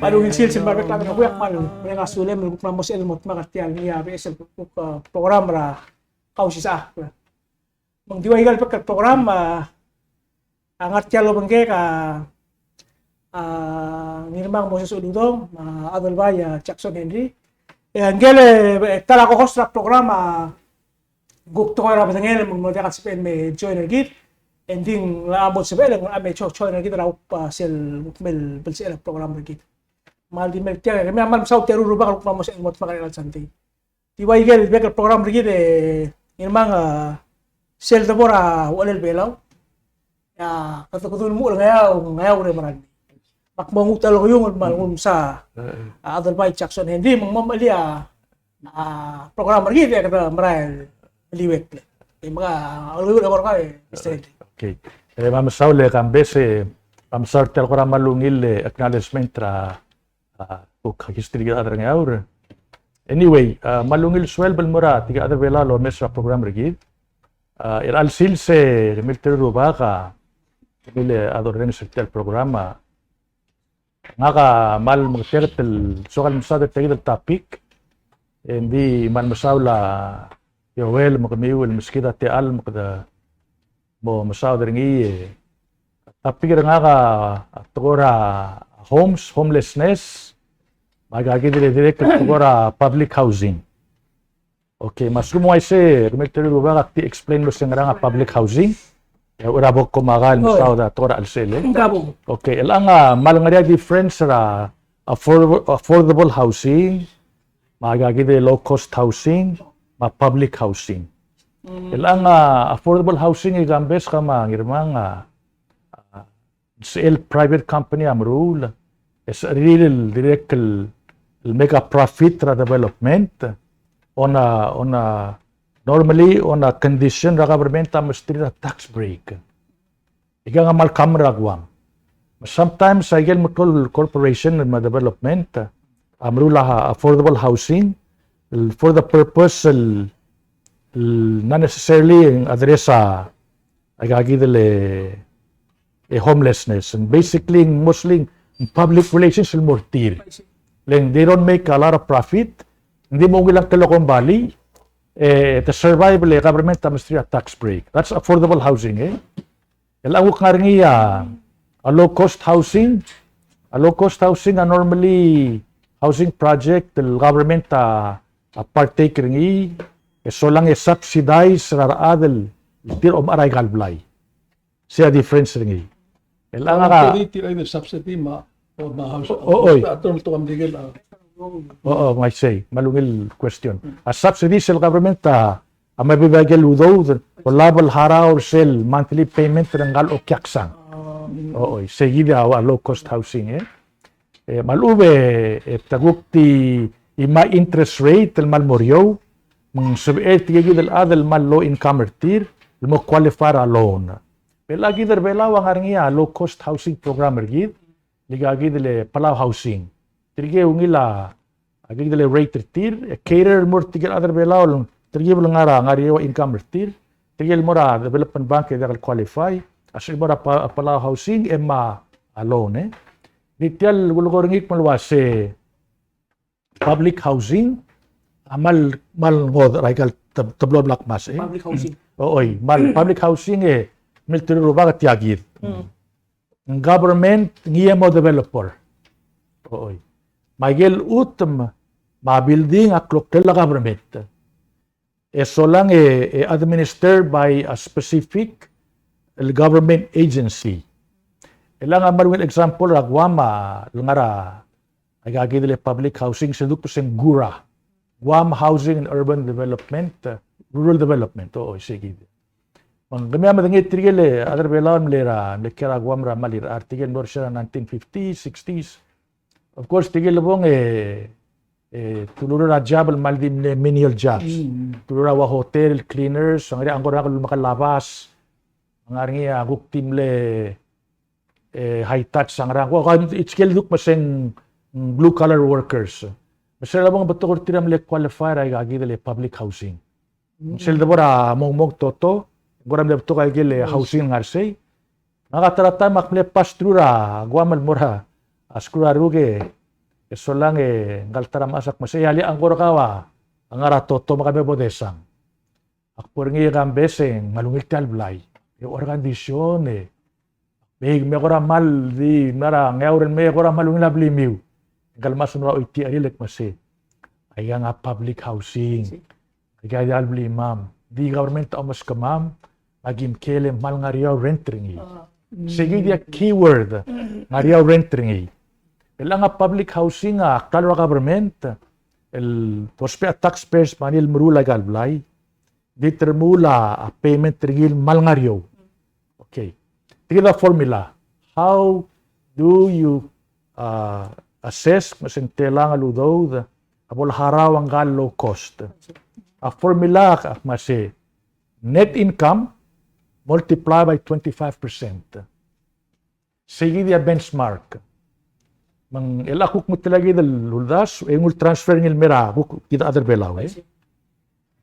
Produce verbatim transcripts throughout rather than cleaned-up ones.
A ungil sils el mo er a bek el chad er a Ngeaur, kmal mereng a sulem el kuk mo sebechel el mo dmak er tia el ngii a beches el kuk, eh, program er a Kausisechakl. Me ng di ua ikel bek el program, a, a ngar tia el obengkek a, a, Ngirmang Moses Uludong, a, Adelbai, a, Jackson Henry. E, ngike el, e, ta er a co-host er a program, a, kuk tekoi er a bedengel, me ng mo diak el sebechel el me join er kid. E ng di ng locha mo sebechel, ng locha me jo-, join er kid er a kuk, a, sel kuk mei el belsechel a program er kid. Me ng di mei tiang, e kemiu a kmal mesaul tia el rubak el kuk mo sebechel el mo dmak er a Sunday. Di ua ikel bek el program er kid e Ngirmang, a, sel debo er a uchelel Belau. A, kede kede ulemuchel er a Ngeaur, Ngeaur e mera el mei. Me ak mo nguu a telekiung el kmal nguu el mesa, a, Adelbai Jackson Henry, me ng mo mechelii a, a, program er kid e kede merael el meliuekl. E me ka, a, ungil el eko er kau, e, Mister Henry. Okay. E, me a mesaul e Kambes, e, me a mesaul er tia el kora kmal ungil el acknowledgement er a a, kuk history er kid el chad er a Ngeaur. Anyway, a, kmal ungil sueleb el mo er tirke el chad er a Belau el omes er a program er kid. A, er a chelsel se, kemiu el teru el rubak, a, kemiu el chad el orrenges er tia el program, a, ngak a kmal meketeket el soak el mesaod er tia kid el topic, e ng di kmal mesaul a Joel me kemiu el meskid a techall me kede mo mesaod er ngii, e, a topic er ngak a tekoi er a homes, homelessness, me aika kid el dirrek el tekoi er a public housing. Okay, me a lsekum ng uaisei, kemiu el teru el rubak, ak di explain el se ngerang a public housing. E, er a bo komakai el mesaod a tekoi er a chelsel, e. Okay, chelechang a kmal ngar er ngii a difference er a affordable, affordable housing, me aika kid el low cost housing, me a public housing. Chelechang a affordable housing e Kambes, kau me a Ngirmang, a, a, sel private company a meruul, e sebechir el dirrek el, el make a profit er a development on a, on a, normally on a condition er a government a mesterir a tax break. Ikang a kmal common er a Guam. Sometimes a ikel meklou el corporation me a development a meruul a affordable housing el for the purpose el, el not necessarily address a, aika kid el, e, homelessness. And basically, mostly public relations el mo er tir. Le ng they don't make a lot of profit. Ng di mo ungil a ngklel a kombalii, e, te survive le government a mesterir a tax break. That's affordable housing, e. Chelechang a kuk ngar er ngii a, a low cost housing. A low cost housing a normally housing project el government a, a partake er ngii, e solang e subsidize er a rechad el tir a omechar aika el blai. Sei a difference er ngii. Chelechang a ka- Tir a subsidy me a, o, me a house, o, o, oi. A term to kam digel a. O, o, me a isei, kmal ungil question. A subsidy sel government a a me bebil a ikel udoud, olab el harau er sel monthly payment er ngka el okiaksang. O, oi, sei kid a low cost housing, e. E, me a lechub e, e te kuk di, di me a interest rate el kmal mo er eou, me ng sebechir tirke kid el chad el kmal low income er tir, el mo qualify er a loan. Belau, kid er Belau a ngar er ngii a low cost housing program er kid, el ika kid el Palau Housing. Tirke ungil a, a kid el rate er tir, e cater el mo er tirke el chad er Belau, tirke el ngar er a, ngar er eou a income er tir, tirke el mo er a Development Bank e diak el qualify, a sel mo er a Pa-, Palau Housing, e me a loan, e. Di tia el kulekoi er ngii el kmo el uase public housing, a kmal, kmal ngodech er aika el te-, teblo el blak mas, e. Public housing. O, oi, kmal public housing, e, kemiu el teru el rubak e tia kid. Mm. Ng government ngii a mo developer. Oi. Me a ikel chutem me a building a kloklel a government. E solang e, e administer by a specific el government agency. Chelechang a kmal ungil example er a Guam a lengar er a aika kid el public housing, se duk se ng GHURA. Guam Housing and Urban Development, uh, Rural Development, o, isei kid. Me ng kemiu a medengei tirke el chad er Belau el mle er a, mle kiei er a Guam er a mle er a, tirke el mlo er sel nineteen fifties, sixties. Of course, tirke el lebong e, e, te ulureor a job el kmal di mle menial jobs. Mm. Te ulureor a ua hotel, cleaners, a ngar er ngii a ngkora el mekall a bas. Ngar er ngii a kuk di mle e, high touch a ngerang. Ko, ko, it's kel duk me se ng blue collar workers. Me sel lebong e betok er tir a mle qualify er aika kid el public housing. Mm. Sel debo er a mong, mong toto, ng kora mle betok aike el housing el ngar sei. Ngak a ta er a taem ak mle pass through er a Guam el mo er a skuul er a rokui, E solang e ngka el ta er a mechas a kmo sei, e alii, a ngkora kau a ngar er a toto me ke me bo desang. Ak bo er ngii e ke mbes e ng kmal ungil tia el blai. E organization e, me, me kora kmal di, me a Ngeaur el mei e kora kmal ungil a blimiu. Ngka el mechas a mla choitii a rirel e kmo sei, aika a public housing. Aika a diak el blimam. Di government a omeskemam, me aki mkei e kmal ngar er eou a rent er ngii. Seikid a keyword, ngar er eou a rent er ngii. Chelechang a public housing a klalo er a government el dousbech a taxpayers money el meruul aika el blai. Di te remuul a payment er ngii el kmal ngar er eou. Okay. Tia kid a formula. How do you, uh, assess me se ng telang el udoud a bo leharau a ngka el low cost? A formula a kmo sei net income multiply by twenty-five percent. Seikid a benchmark. Me ng chelechang a kuk nguu tia kid el uldasu, e nguu el transfer er ngii el mei er a kuk kid a chad er a Belau, e.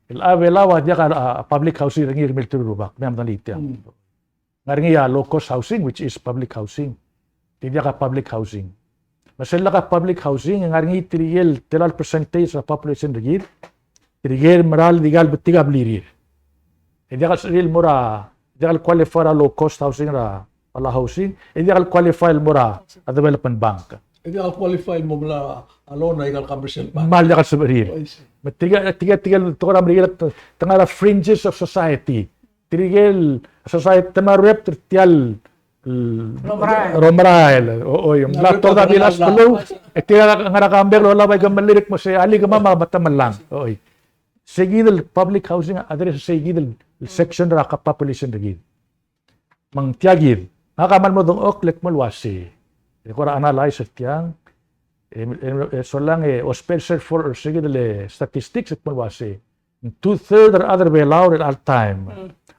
Chelechang a Belau a diak a, a public housing er ngii el mei er tir el rubak, me a medengei tiang. Ngar er ngii a low cost housing, which is public housing. Te diak a public housing. Me sel lak a public housing, e ngar er ngii tirke el tela el percentage er a population er kid, tirke el mera el di kal betik a blirir. E diak el sebechir el mo er a, diak el qualify er a low cost housing er a, a la housing, e diak el qualify el mo er a development bank. E diak el qualify el mo melai a loan er a ikal commercial bank. Me ng diak el sebechir. Oh, I see. Me tirke, tirke, tirke el tekoi er a Merikel, te ngar er a fringes of society. Tirke el society, te mla rep er tia el, el romerael. Romerael. O, oi, ng mla rep er a todavía el beluu, e tirke el ngar er a kambek el olab a ike el melirk me se alii kemam a metemelang. Oi. Seikid el public housing a address seikid el section er a population er kid. Me ng tia kid. Ngak a kmal mo dengchokl el kmo el uasei, e kora analyze er tiang, e, e, e solang e ousbech er sel for, er seikid el statistics el kmo el uasei, two third er a rechad er a Belau er chelecha el taem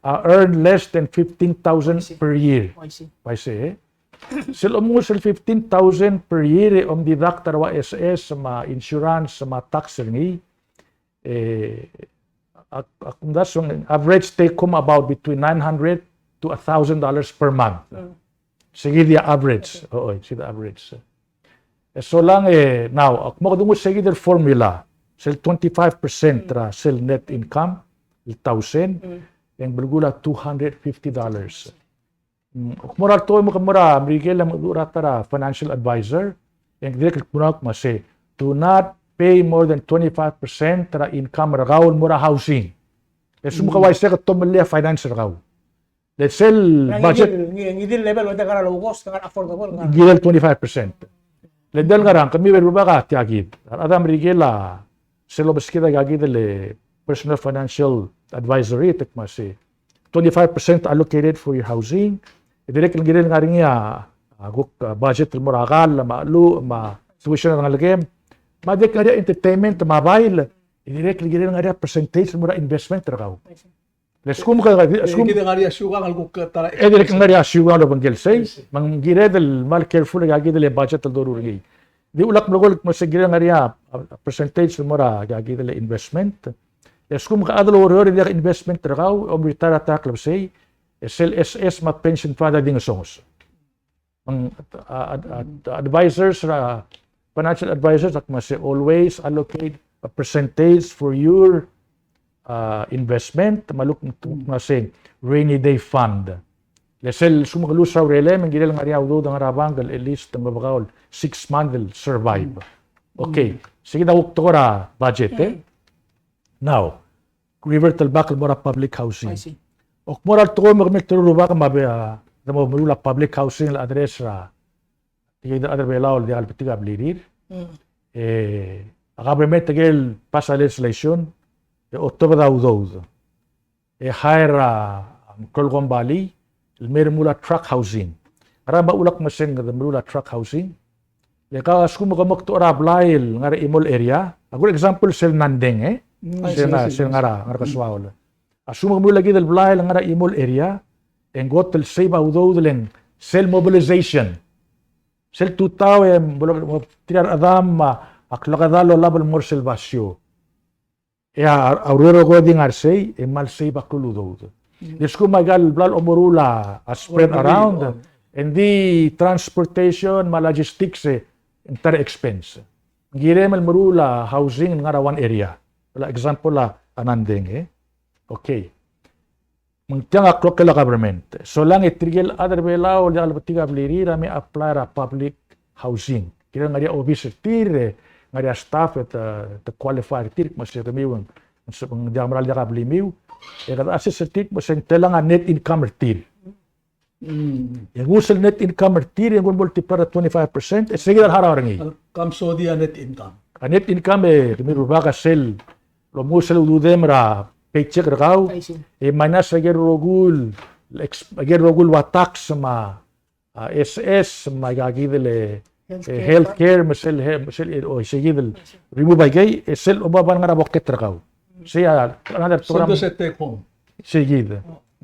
a earn less than fifteen thousand per year. Oh, I see. Uaisei, e. Sel omengus el fifteen thousand per year e omdeduct er a ua SS me a insurance me a tax er ngii, e, ak, ak, that's an average take home about between nine hundred to a thousand dollars per month. Seikid a average. Okay. Oo, seikid a average. E solang e, now, ak mo kede nguu seikid el formula, sel twenty-five percent er a sel net income el thousand, e ng belkul a two hundred fifty dollars. Mm, ak mo er a tekoi me ke mo er a Merikel e mengedecheduch er a ta er a financial advisor, e ng dirrek el kmo el uasei, do not pay more than twenty-five percent er a income er kau el mo er a housing. E lsekum ke uaisei e ke tomellii a finance er kau. Le sel budget. Ngii di el, ngii di el level el ngar er a low cost, ngar er a affordable, ngar er a. Ngii di el twenty-five percent. Le ng diak el ngerang, kemiu el rubak a tia kid. A rechad er a Merikel a sel obeskid a ika kid el personal financial advisory, te kmo sei, twenty-five percent allocated for your housing. E dirrek el kirel ngar er ngii a, a kuk, a, budget el mo er a kall, me a cheluch, me a tuition er a rengelekem. Me a dirrek el ngar er ngii a entertainment, me a bail. E dirrek el kirel ngar er ngii a percentage el mo er a investment er kau. Le lsekum ke, lsekum. E dirrek el ngar er ngii a siukang el kuk ta er a. E dirrek el ngar er ngii a siukang el obengkel sei, me ng kired el kmal careful er ika kid el budget el doruul er ngii. Di ulak melekoi el kmo se ng kirel ngar er ngii a, a, percentage el mo er a ika kid el investment. Le lsekum ke chad el oureor e diak investment er kau, e om retire er a ta er a klebesei, e sel SS me a pension fund a di ngesonges. Me ng, a, a, a, advisors, a, financial advisors, a kmo se always allocate a percentage for your, a, investment, me a luk, kmo se rainy day fund. Le sel lsekum ke lose er a urerem, e ng kirel ngar er ngii a udoud el ngar er a bank el at least ng mebekau el six month el survive. Okay. Seikid a kuk tekoi er a budget, e. Now, revert el bak el mo er a public housing. I see. Ak mo er a tekoi me kemiu el teru el rubak me a, a, de mo meruul a public housing el address er a, tirke el chad er a Belau el diak el betik a blirir. E, a government a kirel pass a legislation, e otobed a udoud. E hire a, a, meklou el kombalii, el mei el remuul a tract housing. Ngera me a uchul me se ng kede meruul a tract housing? Le kau a lsekum ke mo kdechor a blai el ngar er a chimo el area. A good example sel Nandeng, e? Mm, sel, I see, I see, sel ngar er a, ngar er a Kesuaol. A lsekum ke meruul a kid el blai el ngar er a chimo el area, e ng kot el save a udoud el ng sel mobilization. Sel tutau e mo, mo tir a rechedam me a klekedall el olab el mo er sel basio. E a, a ureor el kuk di ngar sei, e ng kmal save a klou el udoud. Mm. Di lsekum a ikal bla lomeruul a spread around, e ng di transportation me a logistics e ng ta er a expense. Ng kirem el meruul a housing el ngar er a one area. Ua example a Nandeng, e. Okay. Me ng tiang a kloklel a government. Solang e tirke el chad er Belau el diak lebetik a blirir a me apply er a public housing. Kirel ngar er ngii a obis er tir, e ngar er ngii a staff e te, te qualify er tir, me se kemiu ng, ng diak meral diak a blimiu, e kede assess er tir, me se ng telang a net income er tir. Mm. E nguu sel net income er tir, e nguu el multiply er a twenty-five percent, e sei kid a harau er ngii. Kam sodii a net income. A net income e, kemiu el rubak, a sel, lomnguu sel ududem er a paycheck er kau, I see, e minus a ikel rokui el ex-, a ikel rokui el ua tax me a, a, S S, me a ikakid el, e, healthcare, healthcare, me sel, he-, me sel, e, o, sei kid el, I see, remove a ikei, e sel oba ngar er a pocket er kau. Sei a, another program. Sel does it take home? Sei kid.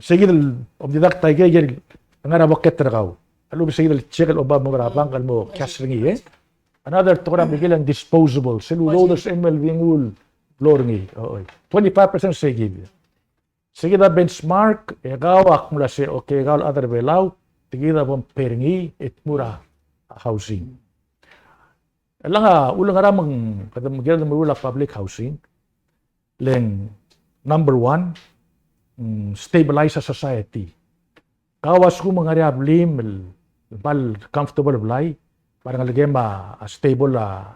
Sei kid el, om deduct a ikei, ikel ngar er a pocket er kau. A lechub e sei kid el check el oba mo er a bank el mo cash er ngii, e. Another program ikel ng disposable. Sel udoud er sel me el di nguu el blo er ngii. O, o. Twenty-five percent sei kid. Sei kid a benchmark, e kau a kmo ua se, okay, kau el chad er Belau, tia kid a bo mpay er ngii, e tmuu er a housing. Chelechang a ulengerang me ng, kede mekerang el meruul a public housing, le ng number one, mm, stabilize a society. Kau a lsekum ng ngar er ngii a blim el, el bal comfortable blai, me a rengelekem a, a stable a,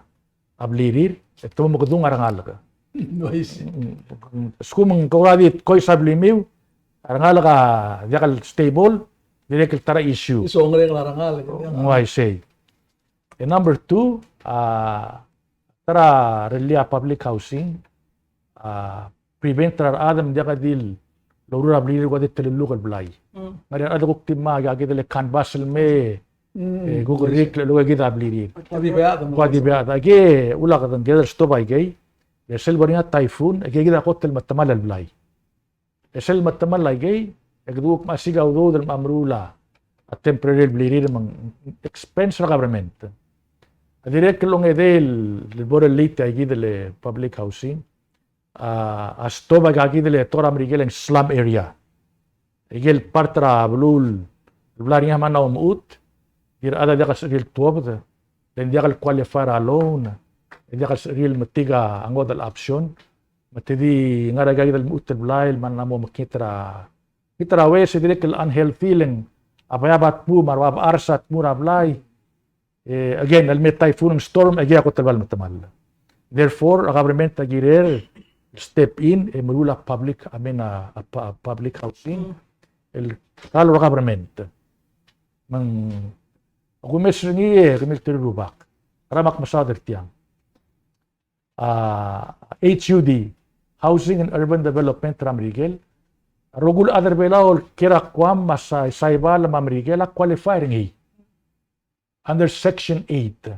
a blirir, e te mo mekedung a rengalek. Uaisei. Mm, mm, mm. Lsekum ng kora di kois a blimiu, a rengalek a diak el stable, dirrek el ta er a issue. Isei, ng ngerang a rengalek. Ng uaisei. E number two, a, ta er a rellii a public housing, a, prevent er a rechad me ng diak di loureor a blirir el kuk di telelluk el blai. Mm. Ng ngar er ngii a rechad el kuk di mei, a, kid el canvas el mei, mm, e, kuk, yes, rirellii el kuk di a blirir. Kuk di bead, kuk di bead. Aki, ulak dengkid el stop a ikei, e sel bo er ngii a typhoon, aki kid a kot el metemall el blai. E sel metemall a ikei, e kede kuk masiik a udoud el mo meruul a temporary el blirir me ng expense er a government. A dirrek el ongedei el bo er a list a ikid el public housing, a, a stop a ikakid el tekoi er a Merikel e ng slum area. Ikel part er a beluu el bla er ngii a mla mo mechut, e a rechad a diak el sebechir el tuobed, le ng diak el qualify er a loan, e diak el sebechir el metik a ngodech el option, me te di ngar er a ikakid el mechut el blai el mla mo mekngit er a, mekngit er a ues e dirrek el unhealthy le ng a beab a tmuu me a rua bechars a tmuu er a blai. E, again, el me typhoon, storm, e aki a kot el bla el metemall. Therefore, a government a kirel step in, e meruul a public, I mean, a, a pu-, public housing, el klalo er a government. Me ng, a kumes er ngii e, kemiu el teru el rubak. Ngera me ak mesaod er tiang. A, H U D, Housing and Urban Development er a Merikel, a rokui el chad er Belau el kiei er a Guam me a Sa-, Saipan me a Merikel a qualify er ngii under Section eight.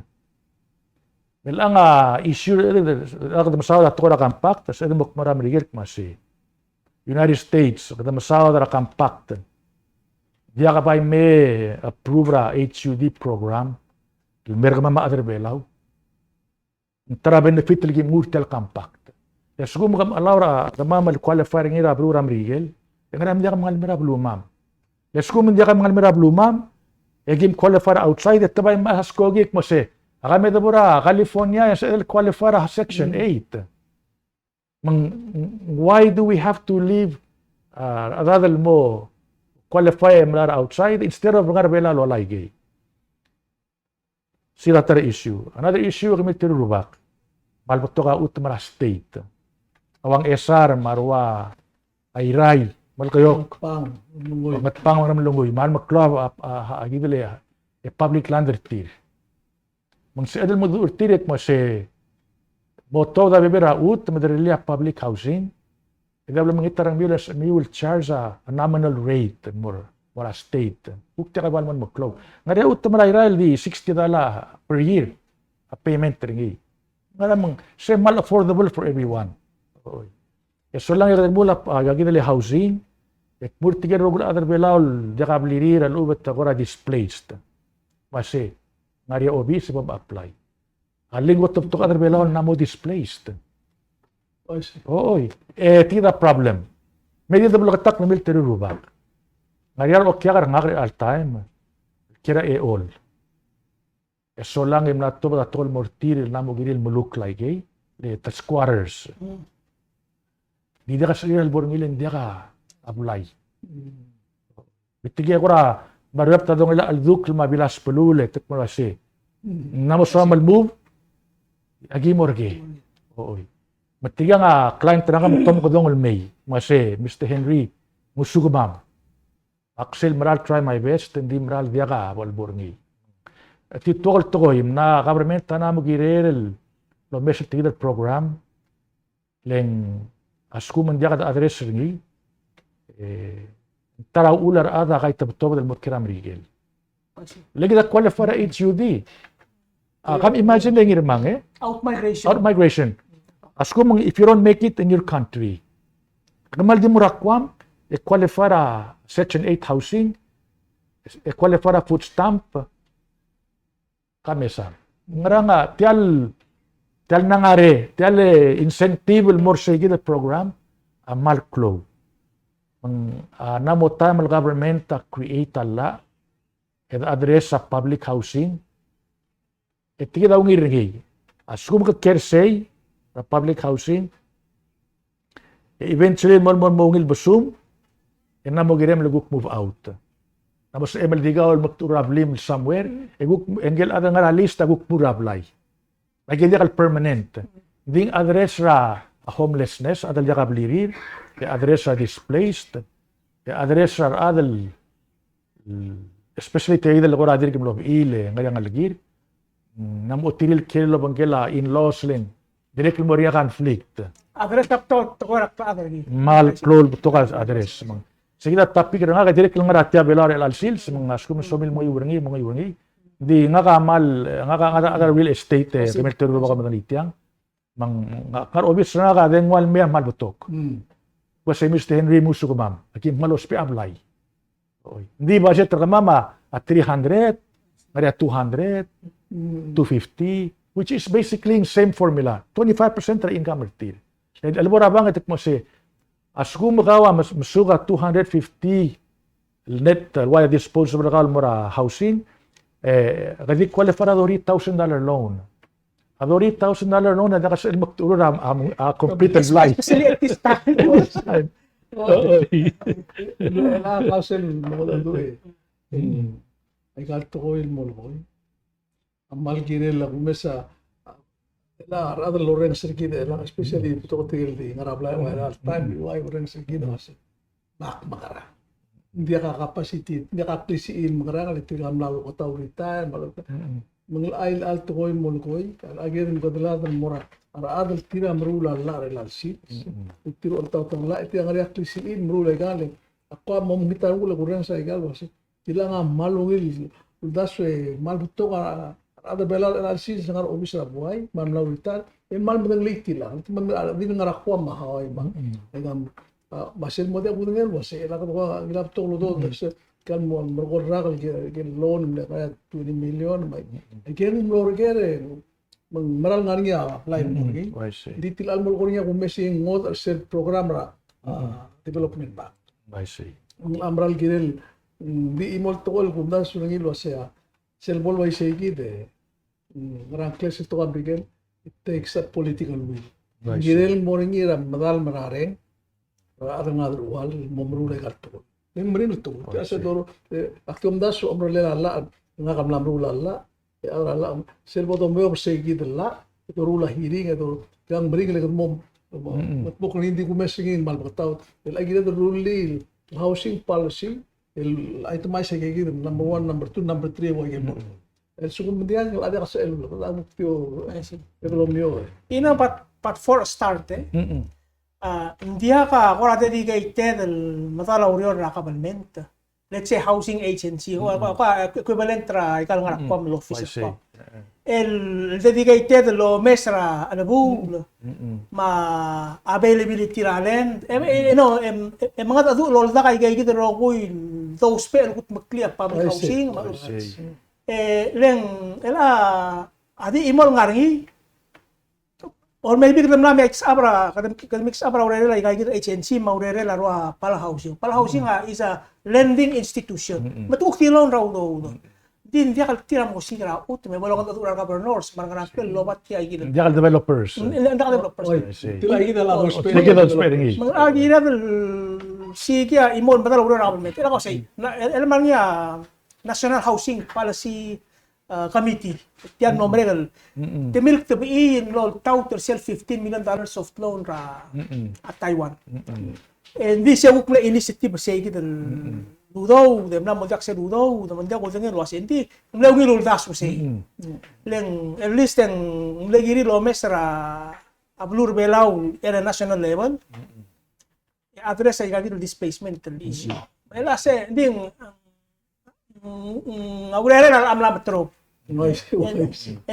Me chelechang a issue er a, a kede mesaod a tekoi er a compact, se kede mo kmo er a Merikel el kmo sei. United States, kede mesaod er a compact. Diak a bai me approve er a H U D program el mer kemam a chad er Belau. Ng ta er a benefit el kim nguu er tia el compact. E a lsekum ke allow er a demam el qualify er ngii er a beluu er a Merikel, e ngera me ng diak mengal mei er a belumam? E a lsekum ng diak mengal mei er a belumam, e kim qualify er a outside, e te bai mechas a skoki el kmo sei, a ka me debo er a California e sebeched el qualify er a Section eight. Me ng, why do we have to leave, uh, a rechad el mo qualify e mla er a outside instead of ngar er a Belau el olai ikei? Sei a ta er a issue. Another issue, kemiu el teru el rubak. Me a le betok a chutem er a state. A ua Ngchesar, me a rua Airai, Melekeok, Ngatpang, Ngeremlengui. Ngatpang, Ngeremlengui. Me a le meklou a, a, a, a, kid el, e, public land er tir. Me ng sebeched el mengedecheduch er tir e kmo sei, bo tuobed a bebil er a chutem me derellii a public housing, e diak bo lemengit a rengmiu el, rengmiu el charge a nominal rate el mo er, mo er a state. Kuk diak a bo el mo meklou. Ng ngar er ngii a chutem er a Irrai el di sixty dollar per year a payment er ngii. Ng ngar er ngii a me ng, sei a kmal affordable for everyone. Oi. E solang e kede meruul a, a, kid el housing, e kmo er tirke el rokui el chad er Belau el diak a blirir a lechub e te kora displaced. Me sei, ng ngar er ngii a obis e bo mpapply. A lenguu a betok a chad er Belau el mla mo displaced. Oi. Oi. E tia a problem. Me di debleketakl, kemiu el teru el rubak. Ng ngar er ngii a okiak er ngak er chelecha el taem. Kiei er a Eol. E solang e mla tuobed a tekoi el mo er tir el mla mo kirir el melukl aikei, le ta squatters. Ng di diak a sebechir el bo er ngii le ng diak a blai. Me tirke a kora mla ruebet a dongelel a cheldukl me a bilas beluu e te kmo el uasei, ng mla mo soam el move, aki mo er kei. Oi. Me tirke a client er ngak a me te omekedong el mei, me uasei, Mister Henry, ngosukemam. Ak sel mera el try my best, e ng di mera el diak a bo el bo er ngii. E tia el tekoi, me ng government a mla mo kirir el omes er tia el program, le ng a lsekum ng diak a address er ngii, e, ta er a uchul a rechad a kaitebetobed el mo er ker a Merikel. Le kid a qualified er a H U D. A, kam imagine e ngii er a mang, e? Outmigration. Outmigration. A lsekum, if you don't make it in your country, kmal di mo er a Guam, e qualify er a Section eight housing, e qualify er a food stamp, ka mesa. Ngerang a, tia el, tia el ngar er ngii, tia el incentive el mo er seikid el program, a kmal klou. Me ng, a, ng mla mo taem el government a create a llach, e de address a public housing, e tirkid a ungil er ngii. A lsekum ke kiei er sei er a public housing, e eventually mo, mo, mo ungil besum, e ng mla mo kirem el kuk move out. Ng mla mo sebechem el di kau el mekdechor a blim el somewhere, e kuk, e ngike el chad el ngar er a list a kuk mo er a blai. Aike el diak el permanent. Ng di ng address er a homelessness, a chad el diak a blirir, e address er a displaced, e address er a rechad el, especially tia kid el kora dirk mlo bechiil e ngar er ngii a ngelekir. Ng mla mo otirir el kiei el obengkel a in-laws le ng dirrek el mo er ngii a conflict. Address a betok, betok er a, address. Kmal klou el betok a address. Me ng Sei kid a topic er ngak, e dirrek el ngar er tia Belau er chelecha el sils, me ng a lsekum e somiu el menguiu er ngii, menguiu er ngii. Ng di ngak a kmal, ngak a, ngak a, ngak a real estate, e, kemiu el teru el rubak a medengei tiang. Me ng, ngak a obis er ngak a dengua el mei a kmal betok. Kmo sei, Mister Henry, mosukemam. Aki kmal ousbech a blai. Oi. Ng di budget er kemam a, a three hundred, ngar er ngii a two hundred, two fifty, which is basically same formula. Twenty-five percent er a income er tir. E a lebo er a bank e te kmo sei, a lsekum kau a mes-, mesuk a two hundred fifty el net, el ua disposable er kau el mo er a housing, e, ke di qualify er a thirty thousand dollar loan. A thirty thousand dollar loan a diak a sebechel el mekdechor a, a, a complete el blai. Especially at this time. This time. Aika el tekoi el molekoi. A kmal kirel a kumes a, a, a rechad el orrenges er kid, e, especially betok tirke el di ngar er a blai, ua el time, ua orrenges er kid a se, mak mekerang. Ng diak a capacity, ng diak a klisichir el mekerang, le tirka a mla lolekoi a retire, me a lolekoi. Me ng chelecha el tekoi el molekoi, a, a kirel mekedelad el mo er a rechad el tir a meruul a llach er chelecha el sils. Tir a oltaut a llach, e tir a ngar er ngii a klisichir el meruul aika, le ak kuk mo mekngit a rengul e kurrenges aika el uase, tiang a kmal ungil uldasu e kmal betok a rechad er a Belau er chelecha el sils el ngar er a obis er a buai, me a mla retire, e kmal medengelii tiang. Te kmal a di ngar er a Guam me a Hawaii me a. Aika, a, me sel mo diak kudengei el uase, e a kede kuk ngilai a betok el udoud, se, kmal mo, mo er a rak el ke, ke loan, me a twenty million, me, e ke mlo er ker, e, Me ng mera el ngar er ngii a blai el mo er ngii. I see. Ng di tia el mo er ngii a kumes e ng ngodech er sel program er a, a, development bank. I see. Ng mera el kirel, ng di chimo el tekoi el kumdasu er ngii el uasei a, sel bo el uaisei kid e, mm, ngerang, ngklel sel tekoi er a Merikel, it takes a political will. I see. Ng kirel mo er ngii er a medal me a reng, a rechad el ngar er a deruchall el mo meruul aika el tekoi. E ng meringel el tekoi. Tia se doruul, e, ak di omdasu a omerellel a llach, ngak a mla meruul a llach, e a llach, sel bo domeob er sei kid el llach, e doruul a hearing, e doruul, e ng meringel e kede mo, mo, mo kuk ngii di kumes er ngii me a le bektaut. El a kired el rullii el housing policy, el itemize aike kid, number one, number two, number three, ua aike el mo. El sekum ng diak, el a diak a sebechel, el a muktiu, e, el omio, e. You know, but, but for a start, e, a, ng diak a kora dedicated el medal a ureor er a government. Let's say housing agency, ko, ko, ko, equivalent er a ikal ngar er a Guam el office er a Guam. El dedicated el omes er a, a lebuul, me a availability er a land. E, e, e, no, e, e, e mengedecheduch el oldak aike kid el rokui el dousbech el kutmeklii a public housing. E le ng, el a, a di chimo el ngar er ngii, or maybe kede mla mix up er a, kede, kede mix up er a urerel a ika kid agency me a urerel a rua Palau Housing. Palau Housing a, is a lending institution. Me te kuk di loan er a udoud. Ng di ng diak el tir a mo siik er a chutem, me bo longedecheduch er a governors me a rengerang el oba tia ikid el, diak el developers. Ng diak el developers. Oi, I see. Tia ikid el, oh, tia ikid el spending. Me ng kired el siik a chimo el medal a ureor er a government. E le ko sei, na, el, el mle ngii a National Housing Policy, uh, Committee. Tia el mlo merek el, te milk te bechii el mlo oltaut er sel fifteen million dollars soft loan er a, a Taiwan. E ng di se kuk mle initiative er seikid el udoud, e mla mo diak sel udoud, e me ng diak kudengei el uasei, ng di ng mle ungil uldasu er sei. Le ng, at least e ng mle kirir el omes er a beluu er a Belau er a national level e address a ikakid el displacement el issue. E le se, ng di ng, ng, ng, a urerel a mla meterob. Ng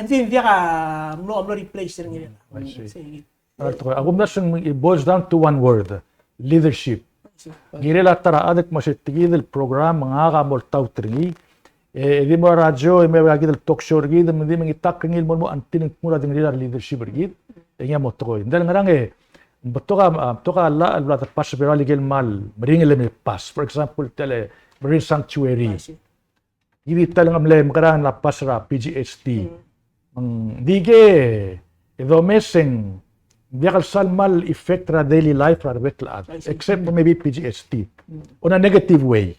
di ng diak a mlo, mlo replace er ngii. I see. Sei. A kumdasu e ng, it boils down to one word, leadership. Kirel a ta er a chad el kmo se tia kid el program ngak a mo oltaut er ngii. E, e di mo er a radio, e mo er a kid el talk show er kid, me di mengitakl er ngii el mo, mo until e ng mo er a di ngar er ngii a leadership er kid. E ngii a mo tekoi. Ng diak el ngerang e, ng betok a, a, betok a llach el bla de pass er a Belau el ikel mal meringel el me pass. For example, tia el marine sanctuary. I see. Kid a ta el mle mekerang el pass er a P G S T. Me ng di ke, e domes e ng diak el sal mal effect er a daily life er a rebek el chad. I see. Except for maybe P G S T. On a negative way.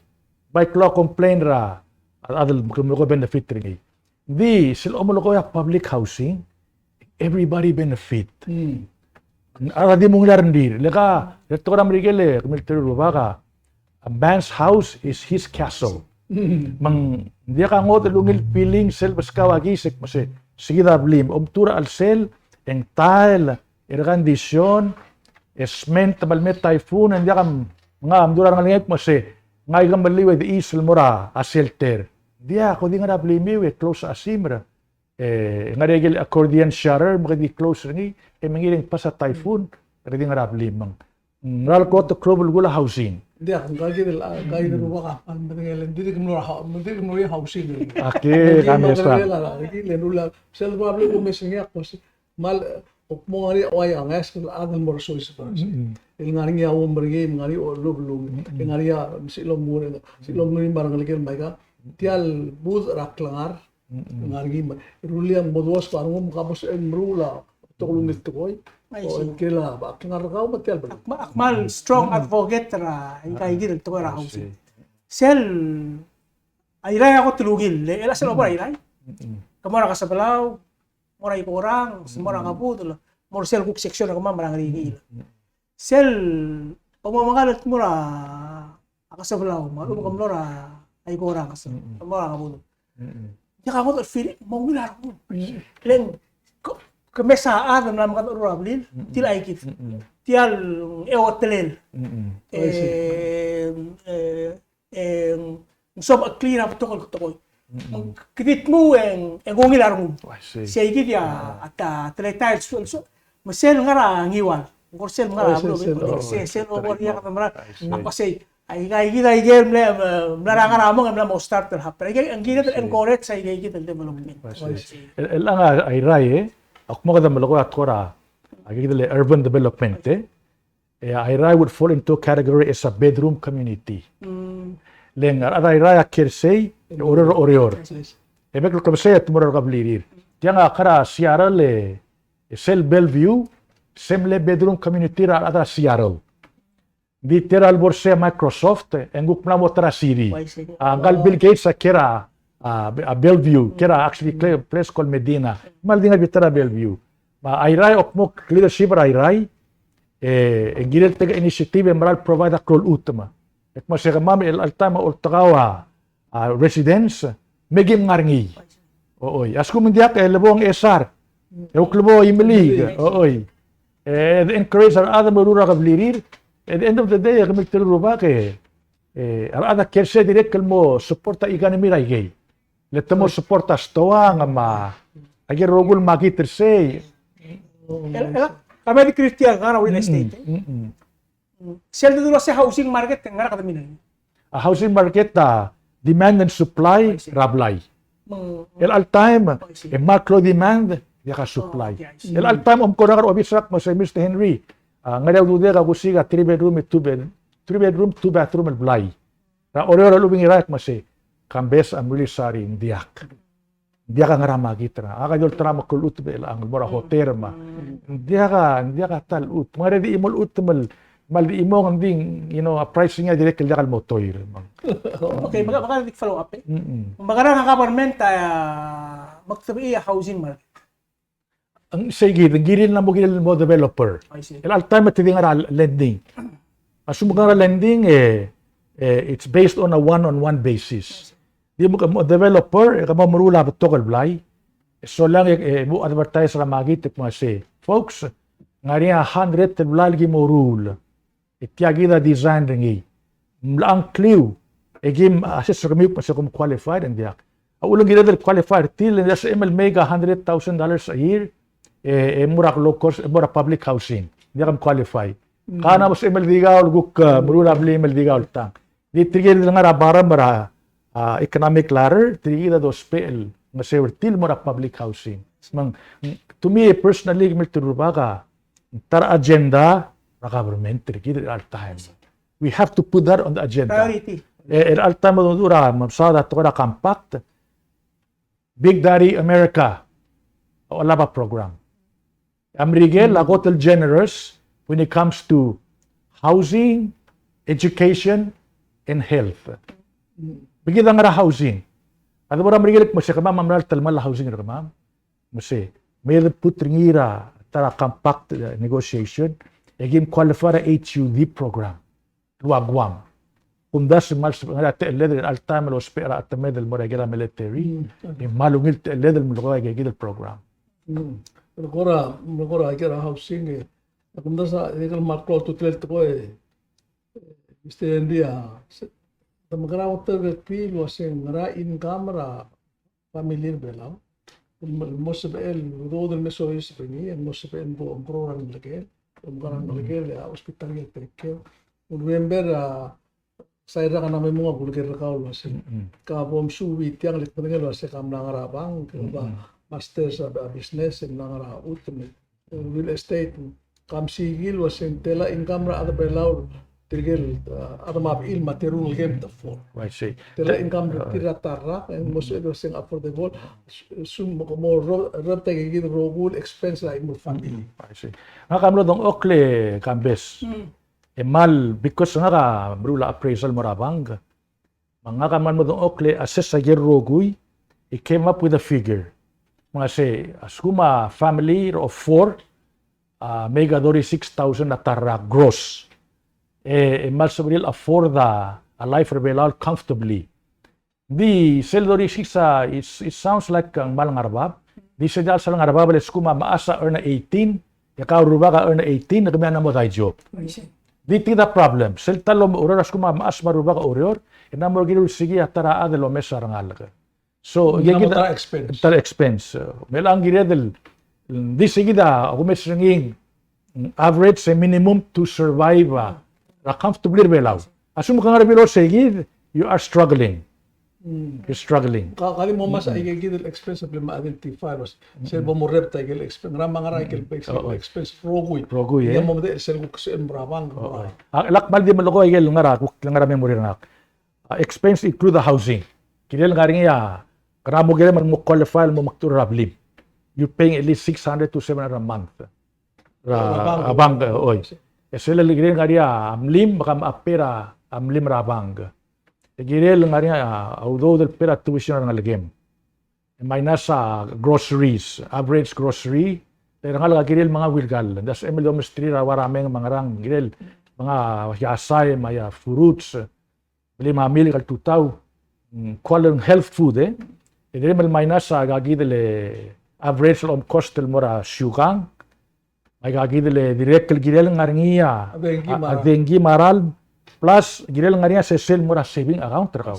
Bai klou a complain er a, a, a chad el mo ko benefit er ngii. Ng di, sel omelekoi a public housing, everybody benefit. A di mo ungil a rengrir. Le ka, le tekoi er a Merikel e, kemiu el teru el rubak a, a man's house is his castle. Me ng diak a ngodech el ungil feeling sel beskau a kis e kmo se, se kid a blim. Omtuu er a chelsel, e ng tile, air condition, e cement, me a leme a typhoon, e ng diak a menga, omtuu er a rengelekek el kmo se, ngak a ikemeliu e di chais el mo er a shelter. Diak, ko di ngar er a blimiu e close a simer. E ngar er ngii a ikel accordion shutter, me ke di close er ngii, e mengiil e ng pass a typhoon, e ke di ngar er a blim. Me ng ngera el kot el klou el belkul a housing. Diak, ngka kid el, ngka kid el rubak a, a medengei el, ng dirk mlo er a hou-, ng dirk mlo er a housing. Aki, kami sa. Sel problem el omes er ngii a kmo se, mal, e, kmo ngar er ngii a uaia ngeasek el chad el mo er a soiseb er a se. El ngar er ngii a uom er ngii, ngar er ngii a olubelung, e ngar er ngii a mesiich el omuchel, mesiich el omuchel me a rengelekel me aika. Tia el budech er a klengar, ngar er ngii me, rullii a mo duosuk a rengum, ka bo sebechel el meruul a betok el ungil tekoi. I see. O, el ker a, a klengar er kau me tia el beluu. Ak kmal, ak kmal strong advocate er a, aika kid el tekoi er a housing. I see. Sel, a Irrai a kot el ungil, le, el a sel obo er a Irrai. Ke mo er a Kesebelau, mo er a Ikorang, mo er a Ngebudel, mo er sel kuk section er kemam er a Ngerikiil. Sel, bo mo mekall el mo er a Kesebelau, me a lechub e ke mlo er a Ikorang, mo er a Ngebudel. Diak a ngodech el feeling, mo ungil a rengum. Le ng, ke, ke mesa a chad el mla mekedechor er a blil, tia el aikid. Tia el, e otelel. E, e, e ng sobecheklii er a betok el tekoi. Me ke di dmu e ng, e ng ungil a rengum. I see. Sei kid a, a ta, teletael el suel, suel. Me sel ngar er a Ngiwal. Ng kora sel ngar er a, sel, sel obo er ngii a kede mera. I see. Ak kmo sei, aika kid a ikel mle, mla er a ngar er a mong, mla mo start el happen. Aika, ng kired el encourage aika kid el development. I see. El, el ngar er a Irrai, e. Ak mo kede melekoi a tekoi er a, aika kid el urban development, e. E a Irrai would fall into a category as a bedroom community. Le ng a rechad er a Irrai a kiei er sei, e Oreor, Oreor. E bek el klebesei e te mo er a rekeblirir. Tiang a kar a Seattle e, e sel Bellevue, se mle bedroom community er a rechad er a Seattle. Ng di tia el bo er sei a Microsoft, e ng kuk mla mo ta er a city. A ngka el Bill Gates a kiei er a, a, a Bellevue, kiei er a actually place called Medina. Me a le di ngar er a bita er a Bellevue. Me a Irrai, a kmo leadership er a Irrai, e, e ng kirel take a initiative e mera el provide a klou el chutem. E kmo se kemam el chelecha el taem a oltekau a, a residence, me kim ngar er ngii. Oi, a lsekum ng diak e le bo Ngchesar, e kuk le bo Imeliik, oi. E, e de encourage a rechad me a ureor er a keblirir, at the end of the day, e kemiu el teru el rubak e, e, a rechad a kiei er sei dirrek el mo support a economy er a ikei. Le te mo support a stoang me a, aike el rokui el makit er sei. El, el, kemam a di kirir tia el ngar er a real estate, e. Sel dedu el uasei housing market, ngera kede mean? A housing market a demand and supply er a blai. El chelecha el taem, e kmal klou a demand, diak a supply. El chelecha el taem, omko er a obis er a kmo se Mister Henry, a, ngar er ngii a ududek a kusiik a three bedroom, two bed, three bedroom, two bathroom el blai er a Oreor a lechub e ng Irrai, e kmo se, Kambes, I'm really sorry, ng diak. Ng diak a ngar er a makit er ngak. Ak a di olterau me a klechuteb er chelechang el mo er a hotel me a. Ng diak a, ng diak a ta el chutem. Me ng ngar er ngii a di chimo el chutem el, me a di chimo ng di, you know, a price er ngii a dirrek el diak el mo toir. Okay, me ak, me ak di follow up e. Mm-mm. Me a ngar er a government a, me ak sebechir a housing market. Ng sei kid, ng kirir el mo, kirir el mo developer. I see. El alta me te di ngar er a lending. A lsekum ke ngar er a lending, e, e, it's based on a one-on-one basis. Di mo, mo developer, e ke mo meruul a betok el blai. E solang e, e mo advertise er a makit el kmo sei, folks, ng ngar er ngii a hundred el blai el ki mo ruul. E tia kid a design er ngii. Mla ngkliu, e kim assess er kemiu el kmo se kom qualified, e ng diak. A uchul e ng kired el qualify er tir, e ng sebechem el make a hundred thousand dollars a year, e, e mo er a low cost, e mo er a public housing. Ng diak kom qualify. Kau a mo sebechem el di kau el kuk, e, meruul a blim el di kau el tang. Di tirke el ngar er a bottom er a, a, economic ladder, tirke a dousbech el ngeseu er tir el mo er a public housing. Me ng, to me personally, kemiu el teru el rubak a, ta er a agenda er a government er kid er chelecha el taem. We have to put that on the agenda. Priority. E, er chelecha el taem a dodu er a, me a mesaod a tekoi er a compact, Big Daddy America a olab a program. A Merikel a kot el generous when it comes to housing, education, and health. Me kid a ngar er a housing. A debo er a Merikel el kmo se kemam a mera el telemall a housing er kemam. Me se, me de put er ngii er a ta er a compact, e, negotiation, e kim qualify er a H U D program el ua Guam. Kumdasu e ng kmal sebechel ngar er ngii a techelled er chelecha el taem el ousbech er a chetemed el mo er a ikel military, e ng kmal ungil techelled el melekoi aike kid el program. Mm. Melekoi er a, melekoi er a ikel housing, e. Kumdasu e ng kmal klou a ultutelel el tekoi, e, Mister Andy, a, se, te mekerang a ultutelel er tir el uasei ng ngera income er a family er a Belau el mo, mo sebechel, udoud el me soiseb er ngii, el mo sebechel el mo, mo er a ngelekel, mo er a ngelekel, e a hospital a take care. Remember, a, sel rak a mla me mong a kuleker er kau el uasei, ka bo msuub er tiang, le kmedengei el uasei ka mla ngar er a bank, ka masters a, a business, e mla ngar er a chutem, real estate, ka msiik el uasei ng tela income er a chad er a Belau, tirke el, a, chad me a bechil me a teru el ngelekem te afford. I see. Tela income er tir er a ta el rak, e ng mo sebechel el uasei ng affordable, s-, sum mo, mo ro-, rebet aike kid el rokui el expense er a chimo el family. I see. Ngak a mlo dengchokl e Kambes. E mal, because ngak a meruul a appraisal el mo er a bank. Me ngak a kmal mo dengchokl e assess aike el rokui, he came up with a figure. Me ng uasei, a lsekum a family er a four, a, make a thirty-six thousand a ta el rak gross. E, e kmal sebechir el afford a, a life er a Belau comfortably. Di sel thirty-six a, it's, it sounds like ng kmal ngar er a bab. Di sel diak sel ngar er a bab, le lsekum a mechas a earn a eighteen, e kau el rubak a earn a eighteen, e kemiu a mla mo die job. I see. Di tia kid a problem. Sel ta el oureor a lsekum a mechas me a rubak a oureor, e ng mo kirir el osiik a ta er a chad el omes a rengalek. So, ng kid a ta er a expense. Ta er a expense. Me chelechang kired el, di sei kid a kumes er ngii, average e minimum to survive a, er a comfortably er a Belau. A lsekum ke ngar er a below sei kid, you are struggling. You're struggling. Ka, ka di mo omes aike kid el expense el bla mo identify el uasei. Sel bo mo rebet aike el expense, ngera me a ngar er aike el expense el rokui. Rokui, e. Ng mo medechel sel kuk sebechel el mo er a bank. A, lak kmal di melekoi aike el ngar er a, kuk ngar er a memory er ngak. A, expense include the housing. Kirel ngar er ngii a, kede mo kirel me ng mo qualify el mo mekdechor er a blim. You're paying at least six hundred to seven hundred a month. Er a, a bank, e, oi. E sel kirel ngar er ngii a mlim, me ke mo pay er a mlim er a bank. E kirel ngar er ngii a, a udoud el pay er a tuition er a ngelekem. E minus a groceries, average grocery, e rengalek a kirel menga ungil kall. Ng diak sebechem el di omesterir a ua rameng me a ngerang, kirel menga a iasai me a fruits, blim a milk el tutau, mm, ko el health food, e. E dirrek el minus a ikakid el average el om cost el mo er a siukang, me a ikakid el dirrek el kirel ngar er ngii a, a dengki me a ralm, plus kirel ngar er ngii a sesei el mo er a saving account er kau.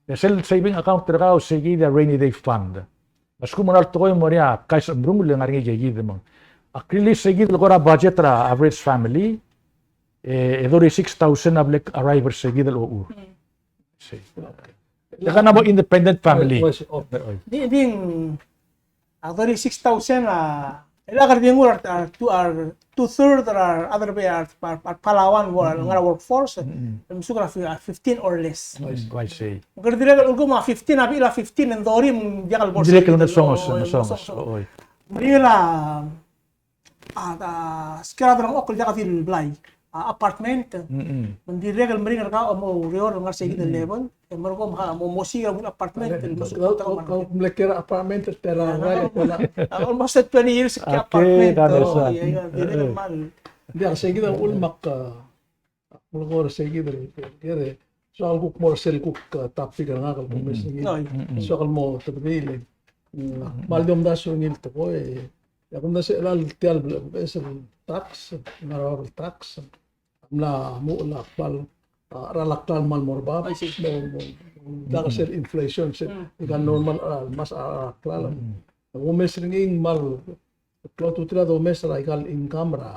E sel saving account er kau, sei kid a rainy day fund. Me a lsekum ng ngar er ngii a tekoi el mo er ngii a kais a mrung, le ngar er ngii ikakid me ng. Ak release sei kid el ko er a budget er a average family, e, e thirty-six thousand a bla le arrive er sei kid el ochur. Sei. Okay. Te kena mo independent family. Oi, oi, oi. Di, di, a thirty-six thousand a, E le kede di nguu a re, a re two, a re two third er a rechad er a Belau, a re, a re Palauan, el ngar er a workforce, el mesuk er a fi-, a fifteen or less. I see. Kede dirrek el ulekum a fifteen, a bechil a fifteen, e ng dorim, diak el bo er sei. Dirrek el ngesonges, o, ngesonges, ngesonges. Oi. Meringel a, a, a, skill er a delengchokl el diak di el blai. A, apartment. Me ng dirrek el meringel er kau a mo oureor el ngar er sei kid el level. E merekong me a mo, mo siik a bul apartment, el mo, kau, kau, kau mle kiei er a apartment, te ra, ra, ra, almost twenty years, okay, apartment, that is, oh, yeah, yeah, dirrek el mal. Diak, sei kid a uchul me ak, a, mle ko er sei kid el, kede, soak el kuk mo er sel kuk, a, topic er ngak el kumes er ngii. Soak el mo tebedii le. Mm, mal di omdasu er ngii el tekoi, e, e ak omdasu er a tia el, e, sel tax, ngar er a bab el tax. Mla mo er a klalo, a, er a klalo el mal mo er bab, mo, mo, mo, diak sel inflation, sel, ika normal, a, mas er a klalo. Kumes er ngii el mal, klou a ultutelel a domes er a ika el income er a,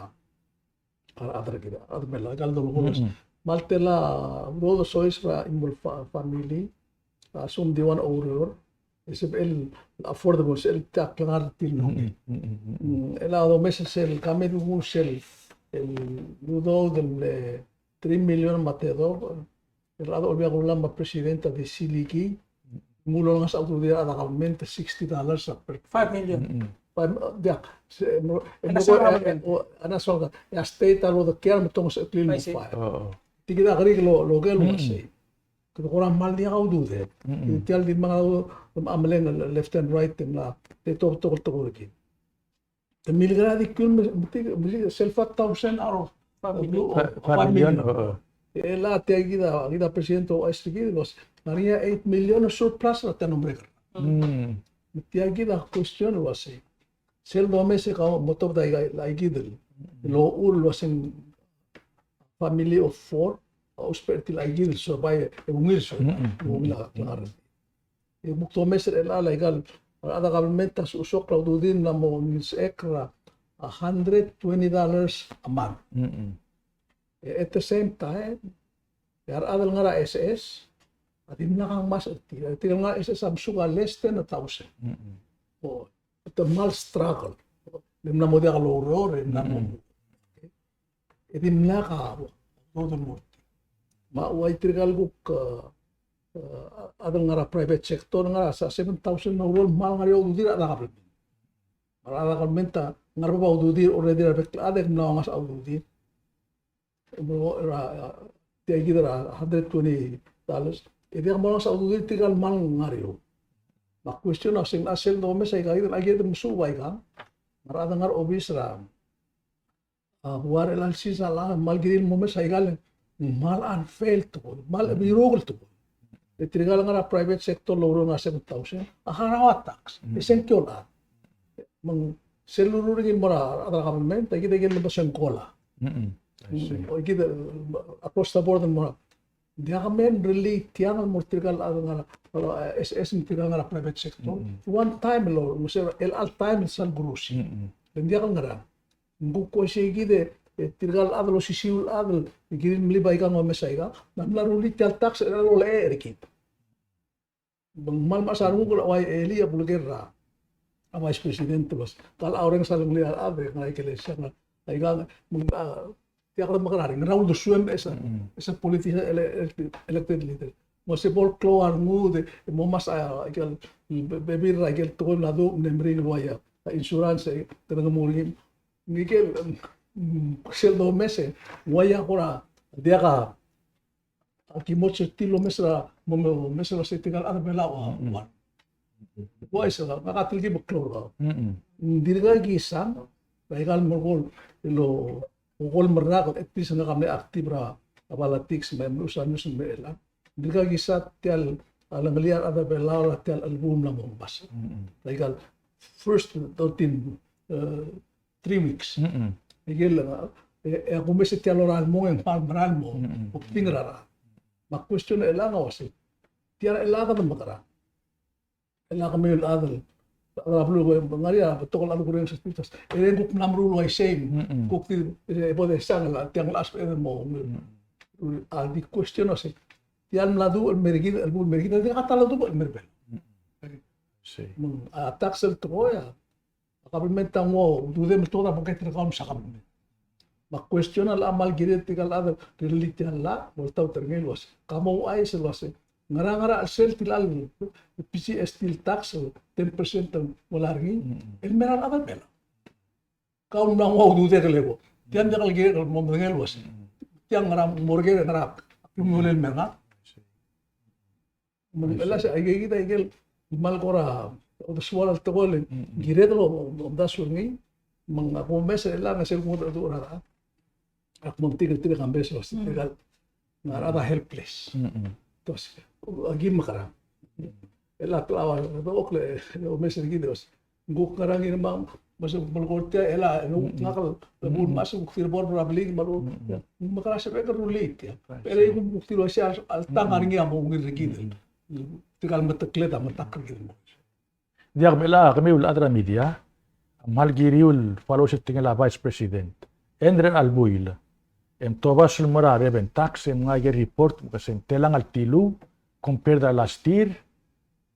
a, a rechad er kid, a rechad er a Belau, ika el dolekoi. Mal tela, udoud el soiseb er a involve fa-, family, a, sum di ua oureor, e sebechel affordable, sel tia klengar er tir el. Mm, el a domes sel, kemiu a domes sel, el udoud el, e, three million me a tedobech, el a Olbiil er a Kelulau me a president a di silikii, ng mlo ngasech a ududir a rechad er a government sixty dollars a per. Five million. Five, diak, se, mo, e, a national government. E a state a lodekii me te ngesechekl el mo five. Tia kid a kerik el, el oker el uasei. Kede kora mal diak a ududir. Tia el di mengal a, a meleng left and right, e ng mla, te tok, tok, tok, tok. Te milkera di kul me, me, me sel five thousand out of, uh, five million. Five, five million, o, o. E le tia kid a, kid a president a ouchais er kid el uasei, ngar er ngii a eight million surplus er a tia el number. Me tia kid a question el uasei, sel domes e kau mo tobed a ika, a ikid el, el uchul el uasei ng family of four, a ousbech er tir a ikid el survive, e ungil survive, ungil a klengar. E kuk domes er chelecha el ika el, a rechad er a government a sosok a ududir el mla mo ngilsechekl er a hundred twenty dollars a month. E at the same time, e a rechad el ngar er a S S, a dimlak a ngmasech er tir, tirke el ngar er a S S a mesuk a less than a thousand. O, te mal struggle. Le mla mo diak loureor, e mla mo. E dimlak a udoud el mo er tir. Me a uai tirka el kuk, a, a, a chad el ngar er a private sector, ngar er a seven thousand el oureor el mal ngar er eou a ududir a rechad er a government. Me a rechad er a government a ngar er a bab a ududir, already er a bek el chad e ng mla ngasech a ududir. Mo er a, a, tia kid er a hundred twenty dollars. E diak mo ngasech a ududir tirka el mal ngar er eou. Me a question a se ng, a sel domes a ika kid, a kid el mesuub a ika. Me a rechad el ngar er a obis er a a, ua er chelecha el sils a, a, mal kirir el mo mes a ika el, mal unfair el tekoi, mal biruk el tekoi. E tirka el ngar er a private sector el oureor el ngar er a seven thousand, a harau a tax, e sengkio el chad. Me ng sel lurruul er ngii el mo er a, a government, a kid a ikel lebo sengkio el chad. Mm, I see. O kid, across the board el mo er a. Diak me ng relate tiang el mo er tirka el chad el ngar er a, a, S S me tirka el ngar er a private sector. One time el, el chelecha el time el sal kurusi. Le ng diak el ngerang. Ng kuk uaisei kid e, e tirka el chad el osisiu el chad el kirir el mlib a ika me omes a ika, ng mla rullii tia el tax er a lolechecher er kid. Me ng mal mechas a renguk el ua Eli a bulker er a, a vice president el uasei, ka el orrenges a lengelir a rechad e ngar er a ikelesia, ngar er a ika, me ng, a, tia kede mekerang, ngera uldesuem e se, e se politician ele-, ele-, elected leader. Mo se bo el klou a rengud e mo omes a ikel be-, bebil er a ikel tekoi el mla duubech, ng meringel ua ia, a insurance, e te ngar er ngii. Ngikel, mm, sel domes e, ua ia kora, diak a, a kimoch er tir el omes er a, mo, mo, omes er a se tirka el chad er a Belau a, ua. Ua isei, ngak a telkib el klou er kau. Ng dirkak kisang, er a ikal mo ko el, lo, ko el merrak, at least ngak a mle active er a, a politics, me mluches a news me a chelechang. Ng dirkak kisa tia el, a lengelir a rechad er a Belau er tia el chelebuul el mla mo omes. Like a first thirteen, uh, three weeks. Ikel, e, e, kumes tia el lorael el mong e ng kmal merael el mo, obding er a rechad. Me a question er chelechang a uasei, tia er chelechang a kede mekerang. Chelechang kemiu el chad el, chad er a beluu, ngar er ngii a betok el chad el kurrenges er a hospitals. E le ng kuk mla meruul uaisei, kuk di, e, bo desang el, tiang el hospital el mo. A di question a uasei, tia el mla duubech el mer kid, el bo el mer kid, a di kata el duubech el mer Belau. Me ng, a tax el tekoi a, a government a nguu a ududem el tekoi er a bangkei er kau me se a government. Me a question a locha kmal kired tirka el chad el rirellii tia el llach, mo oltaut er ngii el uase, ka mo ouchais el uase, ngera, ngera el sel tia el P G S T el tax el ten percent el mo er ngii, el mera el chad a mera. Kau mla nguu a ududek el eko. Tia ng diak el kirek el mo medengei el uase, tia ngera mo er ngii, ngera a klungiolel el mera. Me ng, el uase, aike kid a ikel kmal kora uldesuel a tekoi el kired el omdasu er ngii, me ng a kumes er chelechang e sel kungedecheduch er a rechad. Ak mo metik el tirka el kambes el uase, tirka el ngar er a rechad a helpless. Tos, aki mekerang. El a klou a, a klou a omes er kid el uase, ng kuk ngerang er ngii me a, me se melekoi er tia, el a, ngak el, el bo el mesa kuk tir bo er a blil me a lechub. Ng mekerang, se bek el rullii tia. Pero e kuk tir el uase a, a tang er ngii a mo ungil er kid. Tirka el metekled a metak er kid. Diak, me chelecha kemiu el chad er a media, a kmal kiriu el follow er sel tekingel a Vice President. End er a chelbuil, e mtobasech el mo er a revenue tax, e mngai aike el report, me kmo se ng telang el tiluu, compared er a last year,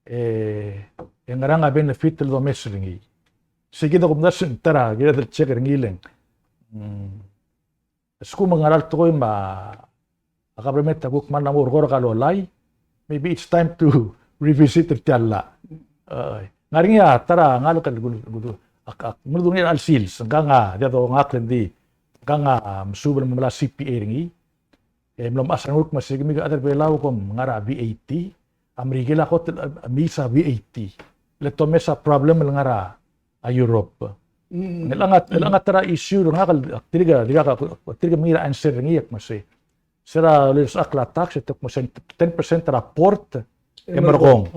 e, e ngerang a benefit el domes er ngii. Sei kid a kumdasu e ng ta er a kired el check er ngii el ng. Mm. A lsekum ng ngera el tekoi me a government a kuk mla mo er a kora lolai, maybe it's time to revisit er tia el llach. Ng ngar er ngii a ta er a ngalek el kuk, kuk, ak, ak, mle dungil a sils, ngkang a, diak dongakl e ng di, ngkang a, mesuub el mo melai a C P A er ngii, e mlo mechas a renguk me se kemiu el chad er a Belau kom ngar er a V A T, a Merikel a kot el, a, mesa V A T. Le te omes a problem el ngar er a a Europe. Mm. Chelechang a, chelechang a ta er a issue er ngak el, ak dirk, dirk, ak dirk mengiil er a answer er ngii e kmo se, se er a lolsechakl a tax, e te kmo se ten percent er a port, e merekong.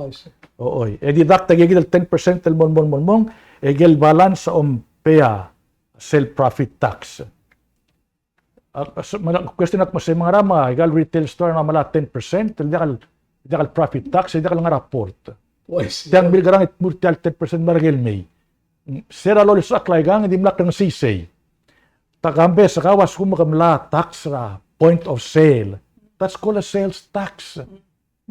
Oi. E deduct aike kid el ten percent el mong, mong, mong, mong, e aike el balance a om pay a sel profit tax. A, a, se, me a question a kmo se, me ngera me aika el retail store a melai a ten percent, el diak el, diak el profit tax, el diak el ngar er a port. Tiang, milkerang e tmuu er tia el ten percent me a ikel mei. Mm, se er a lolsechakl aikang, e dimlak a ngesisei. Ta kambes, kau a lsekum ke melai a tax er a point of sale. That's called a sales tax.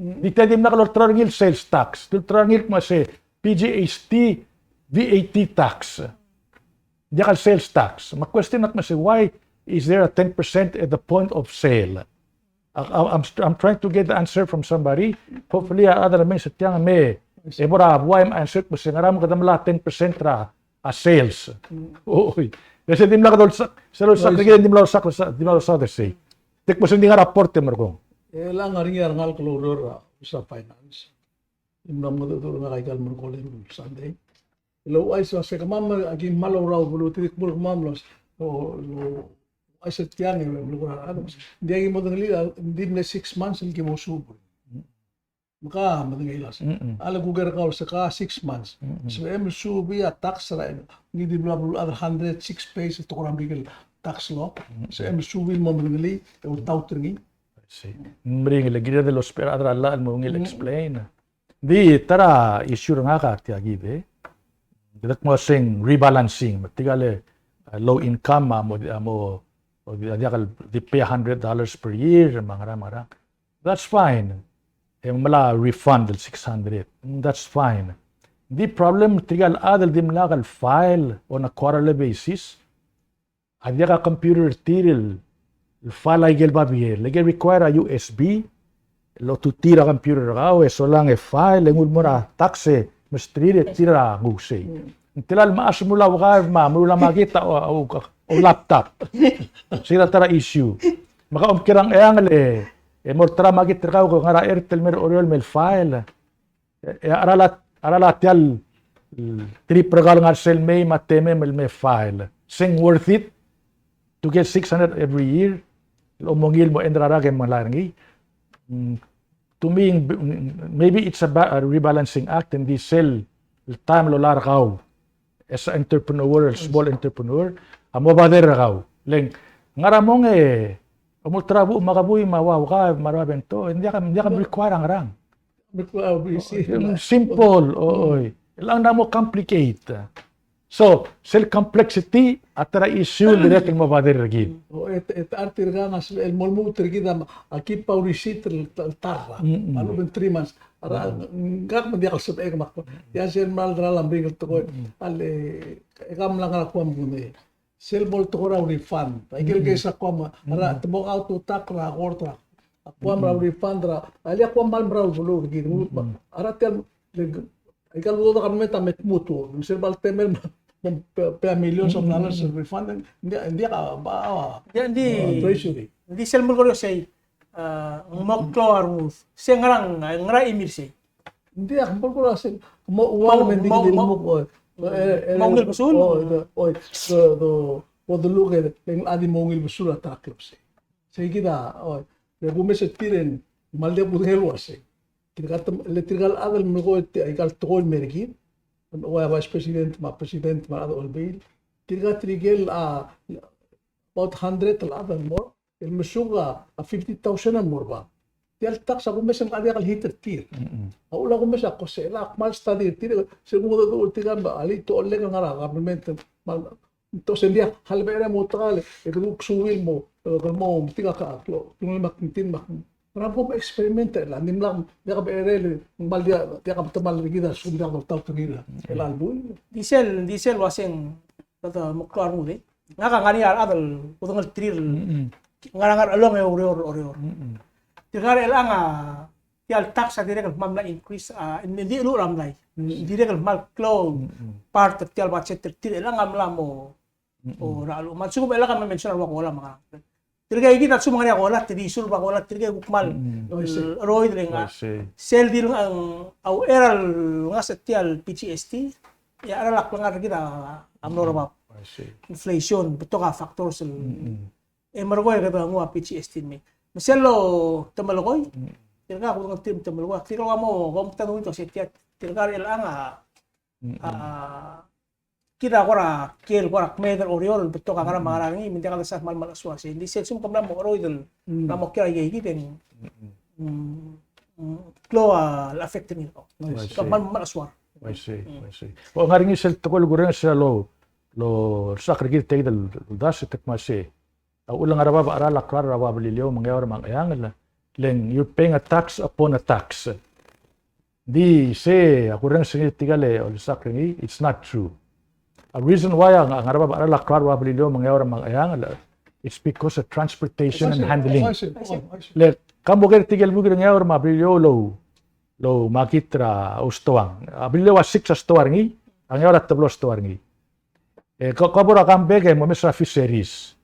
Di tia dimlak lolterau er ngii el sales tax. Di lolterau er ngii el kmo se P G S T, V A T tax. Diak el sales tax. Me a question a kmo se, why is there a ten percent at the point of sale? I, I, I'm, st-, I'm trying to get the answer from somebody. Hopefully, a chad el mei se tiang me, e bo er a buai me a answer kmo se ngera me kede melai a ten percent er a, a sales. Oi. E se dimlak dolsak, se dolsak, oi, se dimlak dolsak, dolsak, dimlak dolsak er sei. Te kmo se ng di ngar er a port e merekong. E le ng ngar er ngii a rengalek el oureor er a Office of Finance. Ng mla mengedecheduch er ngak aika el merek el Sunday. El ouchais el uase kemam a ki mal oureor el beluu, tirke el kmo kemam el uase, o, el ouchais er tiang e mle kora, ng diak ki modengelii, ng di mle six months el ki mo suub. Me ka modengelii el uase, a le kuker kau el se ka six months. Sebechem el suubii a tax er a, ngii di bla bla hundred six pays el tekoi er a Merikel tax law. Sebechem el suubii el mo medengelii, e oltaut er ngii. I see. Ng meringel, e kired el ousbech er a rechad er a llach el mo ungil explain. Di ta er a issue er ngak a tia kid e. Kede kmo se ng rebalancing, me tirka el, uh, low income a mo, a mo, a diak el di pay a hundred dollars per year, me a ngerang, me a ngerang. That's fine. E melai a refund el six hundred. Mm, that's fine. Di problem tirka el chad el dimlak el file on a quarterly basis. A diak a computer er tir el, el file aike el babier. Le ke require a U S B, el otutii er a computer er kau, e solang e file, e nguu el mo er a tax e mesterir e tir a nguu sei. Ng tela el mechas me a ulaukab me a, me a ulamakit a, o, o, o laptop. Sei a ta er a issue. Me ka omker a ngcheangel e, e mo er a ta er a makit er kau, ke ngar er a Airtel me er a Oreor me el file. E, e a cheral a, a cheral a tia el, mm, trip er kau el ngar sel mei me a temem el me file. Se ng worth it to get six hundred every year? El mo ungil el mo end er a rak e melai er ngii. Mm, to me, mm, maybe it's a ba-, a rebalancing act, e ng di sel time el lolai er kau as an entrepreneur, small entrepreneur, a mo bother er kau. Le ng ngar er a mong e, omolterau a buch me a kebui me a ua, ua, me a ua bento, e ng diak, diak require a ngerang. Simple, o, oi. Chelechang a mo complicate. So, sel complexity a ta er a issue el dirrek el mo bother er kid. O, e, e, a tirka a sebechel el mo lmuut er kid a, a keep a receipt el, el ta er a. Mm, mm. A lechub e ng three months. A re, mm, ngak me ng diak el sebechek me ak. Ia sel mla er a meringel el tekoi. Mm, mm. A le, e, e ke mla ngar er a Guam kung e. Sel bo el tekoi er a refund. Aike el case er a Guam, a re, te mo out to tax er a court er a Guam er a refund er a, a le Guam a kmal mera el beluu er kid. A re tia el, le, aika el udoud er a government a me tmutu. Sel bo el temel me, me pe, pe a millions of dollars el refund, ng di, ng di a, a, a, ng di, a, treasury. Ng di sel mo er a sei, a, ng mo klou a rengud. Se ngera, ngera chimir sei. Ng diak, ng bo el kora se, mo ua, mo, me ng di mo, di mo, mo, mo, e, e, mo ungil besul? O, the, o, the, the, o, the look at, e ng di mo ungil besul a ta er a klebesei. Sei kid a, o, le kumes er tir e ng kmal diak kudengei el uasei. Tirka te, le tirka el chad el melekoi tia, aika el tekoi el mer kid, ua vice president, me a president, me a rechad er a olbiil. Tirka tirke el, a, about hundred el chad el mo, el mesuk a, a fifty thousand el mo er bab. Tia el tax a kumes e ng diak el hit er tir. Mm-mm. A uchul a kumes a ko se, a kmal study er tir, se kuk de, de, tirka, a lito oleng el ngar er a government, me a, entonces ng diak, a lebo er a mo tekoi, e kede kuk suub el mo, e, kede mo, metik a ka, klou, klungel me ak metik me ak, me a bo experiment el, a dimlak, diak a becherei, ng kmal diak, diak a betemal er kid a lsekum diak doltaut er ngii er a, el a lbuil. Di sel, di sel uaseng, kede mo klou a rengud e. Ngak a ngar er ngii a rechad el kudengelterir el ngar er a, ngar er a chelong e oureor, oureor. Tirka er chelechang a tia el tax a dirrek el kmal mla increase, a, ng di cheluch er a mlai. Ng dirrek el kmal klou part er tia el budget er tir er chelechang a mla mo, o, er a cheluch. Me a lsekum chelechang a me mention a rua Kola me a ngerang. Tirka ikid a lsekum ng ngar er ngii a Kola, te di isul a Kola, tirka kuk kmal, mm, cheroid el ngar. I see. Sel di, ng, a uchei er a lengasech er tia el P G S T, e a cheral a klengar er kid a mlo er bab. I see. Inflation, betok a factors el, mm, e merekong e kede nguu a P G S T el mei. Me sel lo temelekoi, mm, tirka kuk ng tir temelekoi, tirka kuk mo, kuk mo ta nguu tia se tia, tirka er chelechang a, mm, a, kid a kora, kiei el kora kmeed er a Oreor el betok a ngerang me a ngerang er ngii, me ng diak el sal kmal melechesuar sei. Ng di sel lsekum ke mla mo cheroid el, mm, mla mo kiei er a ikei kid e ng, mm, mm, klou a le affect er ngii. I see. Kmal melechesuar. I see, I see. O, ngar er ngii sel tekoi el kurrenges er a lo, lo, lsak er kid tia kid el uldasu e te kmo sei. A uchul e ng ngar er a bab a cheral a klalo er a ua Beliliou me a Ngeaur me a Ngcheangel, le ng you're paying a tax upon a tax. Ng di sei a kurrenges er ngii tirka el olsak er ngii, it's not true. A reason why a ngar er a bab a cheral a klalo er a ua Beliliou me a Ngeaur me a Ngcheangel, it's because of transportation and handling. I see, I see, I see. Le, ka mo ker tirke el buik er a Ngeaur me a Beliliou el ou, el oumakit er a stoang. A Beliliou a six a stoa er ngii, a Ngeaur a teblo a stoa er ngii. E, ko, ko bo er a Kambek e mo mes er a fisheries.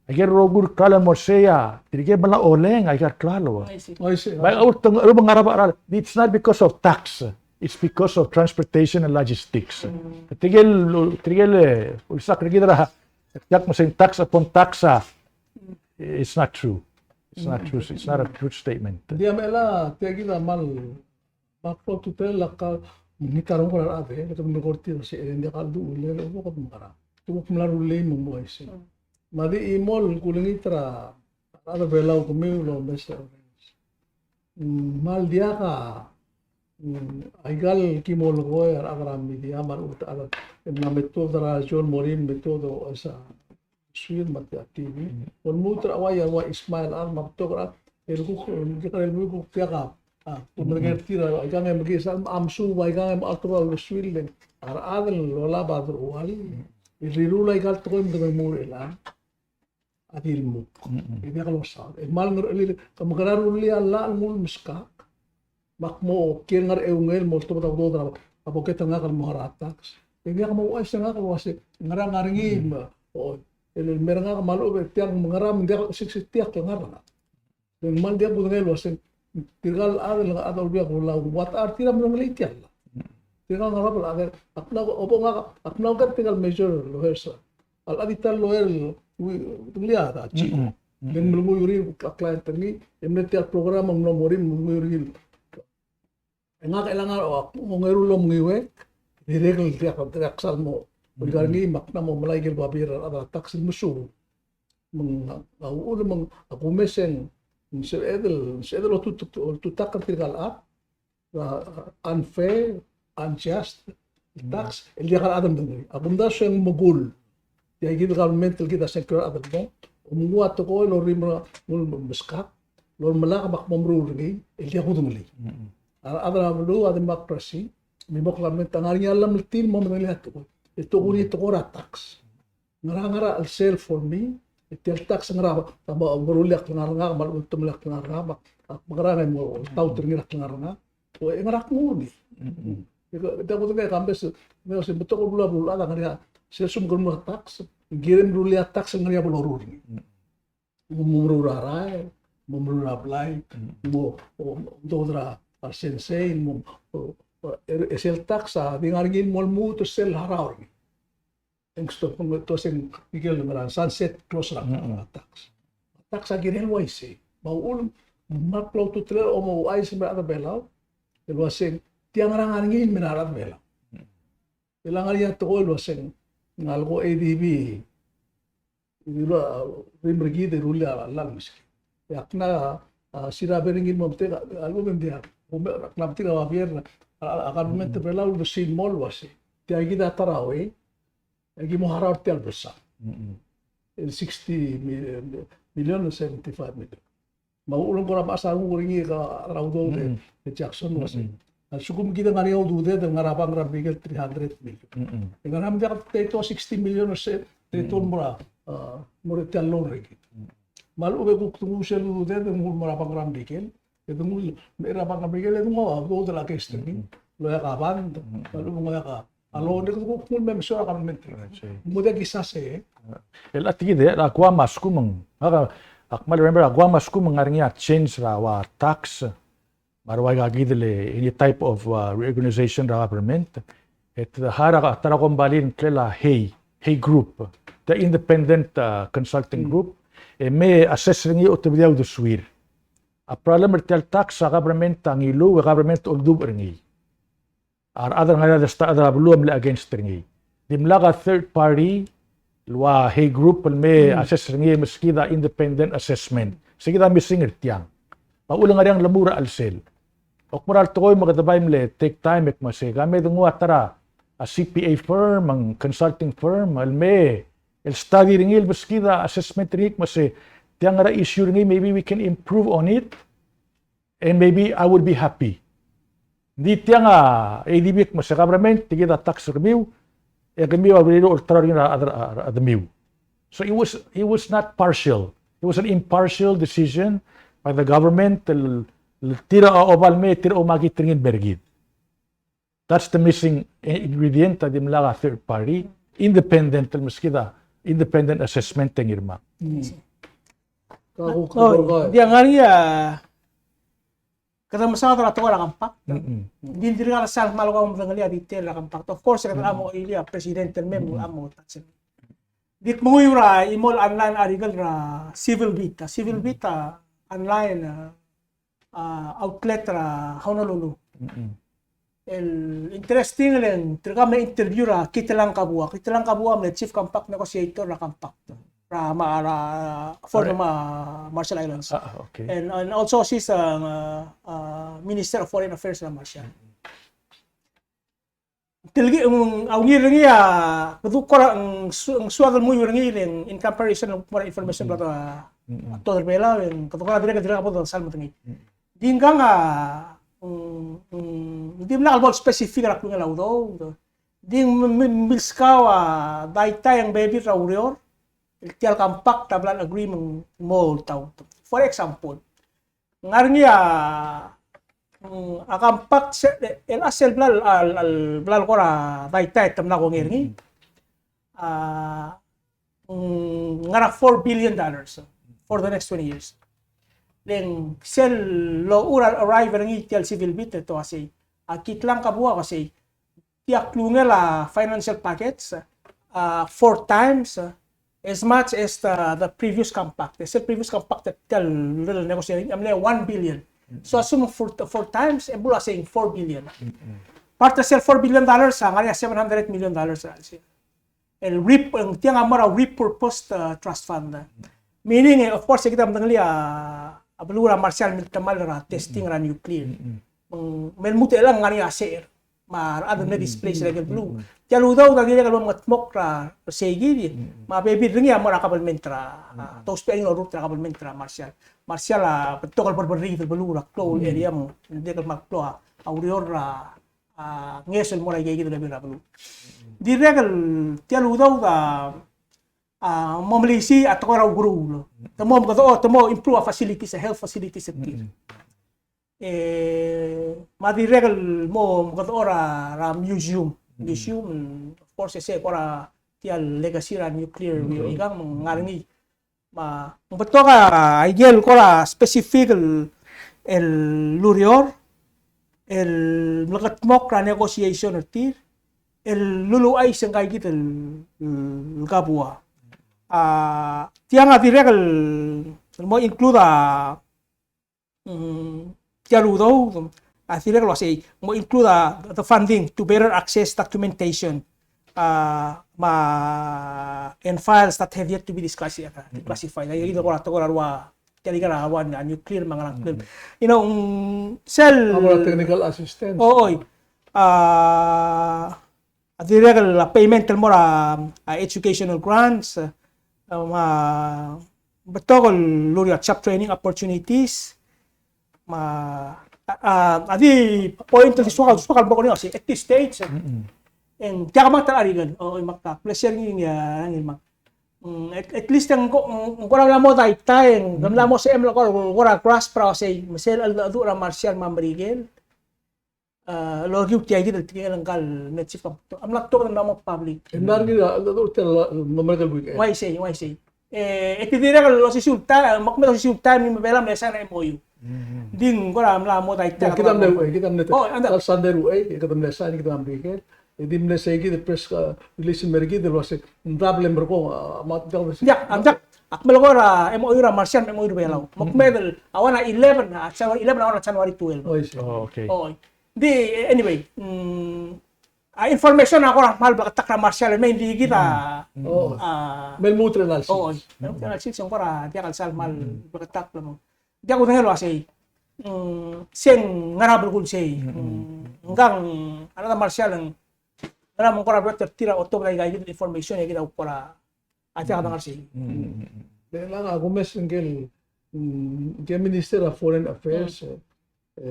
Aike el rokui el klalo el mo er sei a, tirke el mla oleng aika el klalo. I see. I see. Bai, a uchul e ng, a uchul e ng ngar er a bab a cheral. It's not because of tax. It's because of transportation and logistics. Mm. Tirke el, tirke el, e, ulsak er kid er a, diak mo sei tax upon tax a, it's not true. It's not true. It's not a true statement. Ng di a mla, tia kid a kmal Me a klou a ultutelel a ka, ng di ta er a renguk er a rechad, e le kede melekoi er tir el se, e le ng diak a ldu, e le kede mekerang. Te kuk mla rullii me ng mo uaisei. Me a di chimo el kulengit er a rechad er a Belau kemiu el omes er a, mm, kmal diak a, mm, aika el ki melekoi a rechad er a media me a rechad el mla me tuobed er a John Morin, me tuobed er a Suir me a T V. Bo lmuut er a ua, a ua Ismael a me a betok er a, el kuk, el kuk, el kuk diak a, a, kuk medengei er tir a, aikang e mekiis a, a mesuub aikang e me a ulterekokl a uldesuir el, a rechad el olab a deruchall, el rirruul aika el tekoi me kede nguu er chelechang, a di lmuk. E diak losaod. E kmal ngerchelir, ke mekerang e rullii a llach el nguu el meskak, me ak mo kiei el ngar er a eungel el mo oltobed a udoud er a, a pocket er ngak el mo er a tax. E diak mo ouchais er ngak el uasei, ngerang a ngar er ngii me, o, el, el mer ngak me a lechub e tiang me ngerang me ng diak el sik, sik tiang el ngar er ngak. E ng kmal diak kudengei el uasei, tirka el chad el ngar er a Olbiil er a Kelulau, ua ta er tir a mlengelii tia el llach. Tirka el ngar er a bab el chad, ak mla, obo ngak, ak mla oker tirka el major lawyers. A lechub e di ta el lawyer, ui, tia el, a, chief. Mm, mm, mm. Ng mlenguiu er ngii a client er ngii, e mle tia el program a mlo mo er ngii, mlenguiu er ngii. E ngak el ngar er a, a, ongeru el omenguiuek, dirrek el diak, diak sal mo, mm, ngar er ngii me ak mla mo melai aike el babier er a rechad er a tax el mesuub. Me ng, a, uchul me ng, a kumes e ng, ng sebeched el, ng sebeched el oltu, oltutakl er tirka el chad, a, unfair, unjust, el tax, el diak a rechad el medengelii. A kumdasu e ng mekull. Tia kid el government el kid a sengkio er a rechad el mo, me ng ua tekoi el orrimel a, ng meskak, el omelak me ak mo meruul er ngii, el diak kudengelii. A rechad er a beluu a democracy, me mo government a ngar er ngii a llemeltir el mo medengelii a tekoi. E te kuk di tekoi er a tax. Ngera, ngera el sell for me, e tia el tax ngera, a mo meruul a klengar er ngak, me a lechub e te meruul a klengar er ngak, me a, me ngera e mo taut er ngii a klengar er ngak. O, e ngera kmo ngii. E ka, e te kudengei a kambes, me se betok el beluu a beluulechad a ngar er ngii a, sel sum ke meruul a tax, ng kirem meruul a tax el ngar er ngii a bo loruul er ngii. Mo meruul a rael, mo meruul a blai, mo, o, mo, mo, mo, a sensei, mo, o, o, e, e sel tax a di ngar er ngii el mo lmuut er sel harau er ngii. E ng stop, ng tuaseng ikel ngerang sunset clause er a tax. Tax a kirel uaisei. Me a uchul, me ak lmuut el mo ouchais el mei er a rechad er a Belau, el uaseng, tia ngerang a ngar er ngii el mei er a rechad er a Belau. El a ngar er ngii a tekoi el uaseng, ng a leko ADB, el ua, rim er kid e rullii a llach el meskid. E ak mla, a, sirabe er ngii el mo metik, a, a lechub e ng diak, ak mla metik a babier, a, a, a government er a Belau a uldesuir el mo el uasei. Tia kid a ta er a uei, e ki mo harau er tia el belsang. El sixty mi-, million, seventy-five million. Me a uchul e ng kora mechas a renguk er ngii e ka er a udoud e, e Jackson el uasei. A lsekum kid a ngar er ngii a ududed el ngar er a bank er a Merikel three hundred million. E ngera me ng diak te ito sixty million er se, te ito el mo er a, a, mo er tia el loan er kid. Me a lechub e kuk denguu sel ududed el nguu el mo er a bank er a Merikel, e denguu el mei er a bank er a Merikel, e denguu a udoud el a case er ngii, el oeak a bond, me a lechub e ng oeak a a loan, e kuk nguu el me mesa er a government. Right, right. Ng mo diak kisase, e. El a tekid e, a Guam a lsekum ng, ak, ak kmal remember a Guam a lsekum ng ngar er ngii a change er a ua tax, me a ua ikakid el any type of, uh, reorganization er a government. E te hire a ta er a kombalii el ngklel a Hay, Hay Group, tia independent, uh, consulting group, e me assess er ngii e otobedii a uldesuir. A problem er tia el tax a government a ngiluu, e government a oldubech er ngii. A rechad el ngar er a, a rechad er a beluu a mle against er ngii. Dimlak a third party el ua Hay Group el me assess er ngii e meskid a independent assessment. Se kid a missing er tiang. Me a uchul e ng ngar er ngii a lmuut er a chelsel. Ak mo er a tekoi me kede bai mle take time e kmo sei, ka me denguu a ta er a CPA firm, me ng consulting firm, el me, el study er ngii el meskid a assessment er ngii e kmo sei, tiang er a issue er ngii, maybe we can improve on it. And maybe I would be happy. Ng di tiang a ADB el kmo se government, tia kid a tax er kemiu, e kemiu a uriul el olterau er ngii er a, er a, er a, er a demiu. So it was, it was not partial. It was an impartial decision by the government, el, el tir a oba el mei, tir a omakit er ngii el mei er kid. That's the missing ingredient a dimlak a third party, independent, el meskid a independent assessment e ngii er ngii. Mm. Oh, ng di ngar er ngii a, kede mesaod er a tekoi er a compact. Mm-mm. Ng di dirkak el sal kmal ko medengelii a detail er a compact. Of course, kede mo oilii a president el mei me a mo touch. Ng di kmenguiu er a chimo el online article er a Civil Beat. A Civil Beat a online, a, a, outlet er a Honolulu. Mm-mm. El interesting el ng tirka me interview er a Kitelang Kabua. Kitelang Kabua a mle chief compact negotiator er a compact er a, ma-, er a, for the, ma-, Marshall Islands. Ah, okay. And, and also she's a, a, a minister of foreign affairs er a Marshall. Telkib, mm, a ungil er ngii a, kede kora, mm, su-, mm, soak el menguiu er ngii le ng in comparison el mo er a information el bla, mm, a tuobed er a Belau, e ng kede kora dirrek, dirrek el bo de sal medengei. Mm. Di ngkang a, mm, mm, dimlak el bo el specific er a klungel a udoud. Di ng mi-, mi-, milskau a daitai e ng bebil er a ureor el tia el compact a bla le agree me ng mo oltaut. For example, ng ngar er ngii a, mm, a compact se, el a sel bla, a, a, bla el kora daitai e te mla kongei er ngii. A, mm, ngar er a four billion dollars for the next twenty years. Le ng sel locha el arrive er ngii tia el Civil Beat e te uasei, a Kitelang Kabua a uasei, tia klungel a financial package, uh, four times, uh, as much as the, the previous compact. Sel previous compact, tia el negotiating, a mle one billion. So assume four, four times, e bo el uasei ng four billion. Part er sel four billion dollars, a ngar er ngii a seven hundred million dollars er a sel. El rep-, tiang a mo er a repurposed, uh, trust fund. Meaning, eh, of course, e kid a medengelii a, a beluu er a Marshall a miltemall er a testing er a nuclear. Me ng, me lmuut el ngar er ngii a secher. me a rechad el mle displace er a ikel beluu. Tia el udoud a dirrek el mo mengedmokl er a, er sei kid, me a bebil er ngii a mo er a kabelment er a, a, te ousbech er ngii el orurt er a kabelment er a Marshall. Marshall a betok el berberrekid el beluu er a klou el area me ng dirrek el kmal klou a ureor er a, a, ngeso el mo er a ikeikid el bebil er a beluu. Dirrek el tia el udoud a, a, mo melisiich a tekoi er a ukeruul. Te mo mekedechor, te mo improve a facilities, a health facilities er tir. E, me a dirrek el mo mekedechor er a, er a museum. Museum, of course, e sei kora tia el legacy er a nuclear, ikang me ng ngar er ngii. Me ng betok a ikel kora specific el, el ureor, el mlekedmokl er a negotiation er tir, el luluuchais er ngkaikid el, el kabua. A, tiang a dirrek el, el mo include a, mm, tia el udoud, a dirrek el uasei, mo include a, the funding to better access documentation, a, me a, and files that have yet to be disclassi-, declassified. Aika kid el kora tekoi er a rua, tia el kora rua, a, nuclear me a ngerang nuclear. You know, mm, sel a mo er a technical assistance. O, oi. A, a dirrek el payment el mo er a, a, educational grants, a, me a betok el ureor er a job training opportunities, me a, a, a di point el di soak, soak el mo er ngii a sei, at this stage, e ng diak a meketeket er a ikel, o, e mak a pleasure er ngii, a, ngii mak. Mm, at, at least e ng ko, ng kora mla mo daitai, e ng mla mo sebechem el kora, kora grasp er a sei, me sel cheldecheduch er a Marshall me a Merikel. A, el okiu tia kid el tekingel ngka el me chief a mla tuobed el mla mo public. E mla er ngii a, a, a, a, mo merek el weekend. Uaisei, uaisei. E, e te dirrek el osisiu el taem, me kede osisiu el taem, me Belau a mle sign a M O U. Ng di ng kora mla mo daitai. Kid a mle, kid a mle, o, anda. Sel Sunday er a, e, kid a mle sign, kid a mle weekend. E di mle sei kid el press, a, release el mer kid el uase ng double el mer kong, a, me a, diak, a, diak. Ak melekoi er a M O U er a Marshall, M O U er a Belau. Me kede, a one a eleven, a, January eleven, a one a January twelve. Oh, I see. Oh, okay. O, Di, anyway, mm, a information a kora kmal bleketakl er a Marshall, me ng di kid a, a, me lmuut er a analysis. O, me lmuut er a analysis, e ng kora diak el sal kmal bleketakl el mo. Diak kudengei el uasei, mm, se ng ngar er a belkul sei. Mm, ngkang, a rechad er a Marshall, ng, ngera me ng kora beot er tir a otobed aika kid el information e kid a kora a diak dengar sei. Mm. Le ng a kumes ngike el, mm, ngike el Minister of Foreign Affairs, e,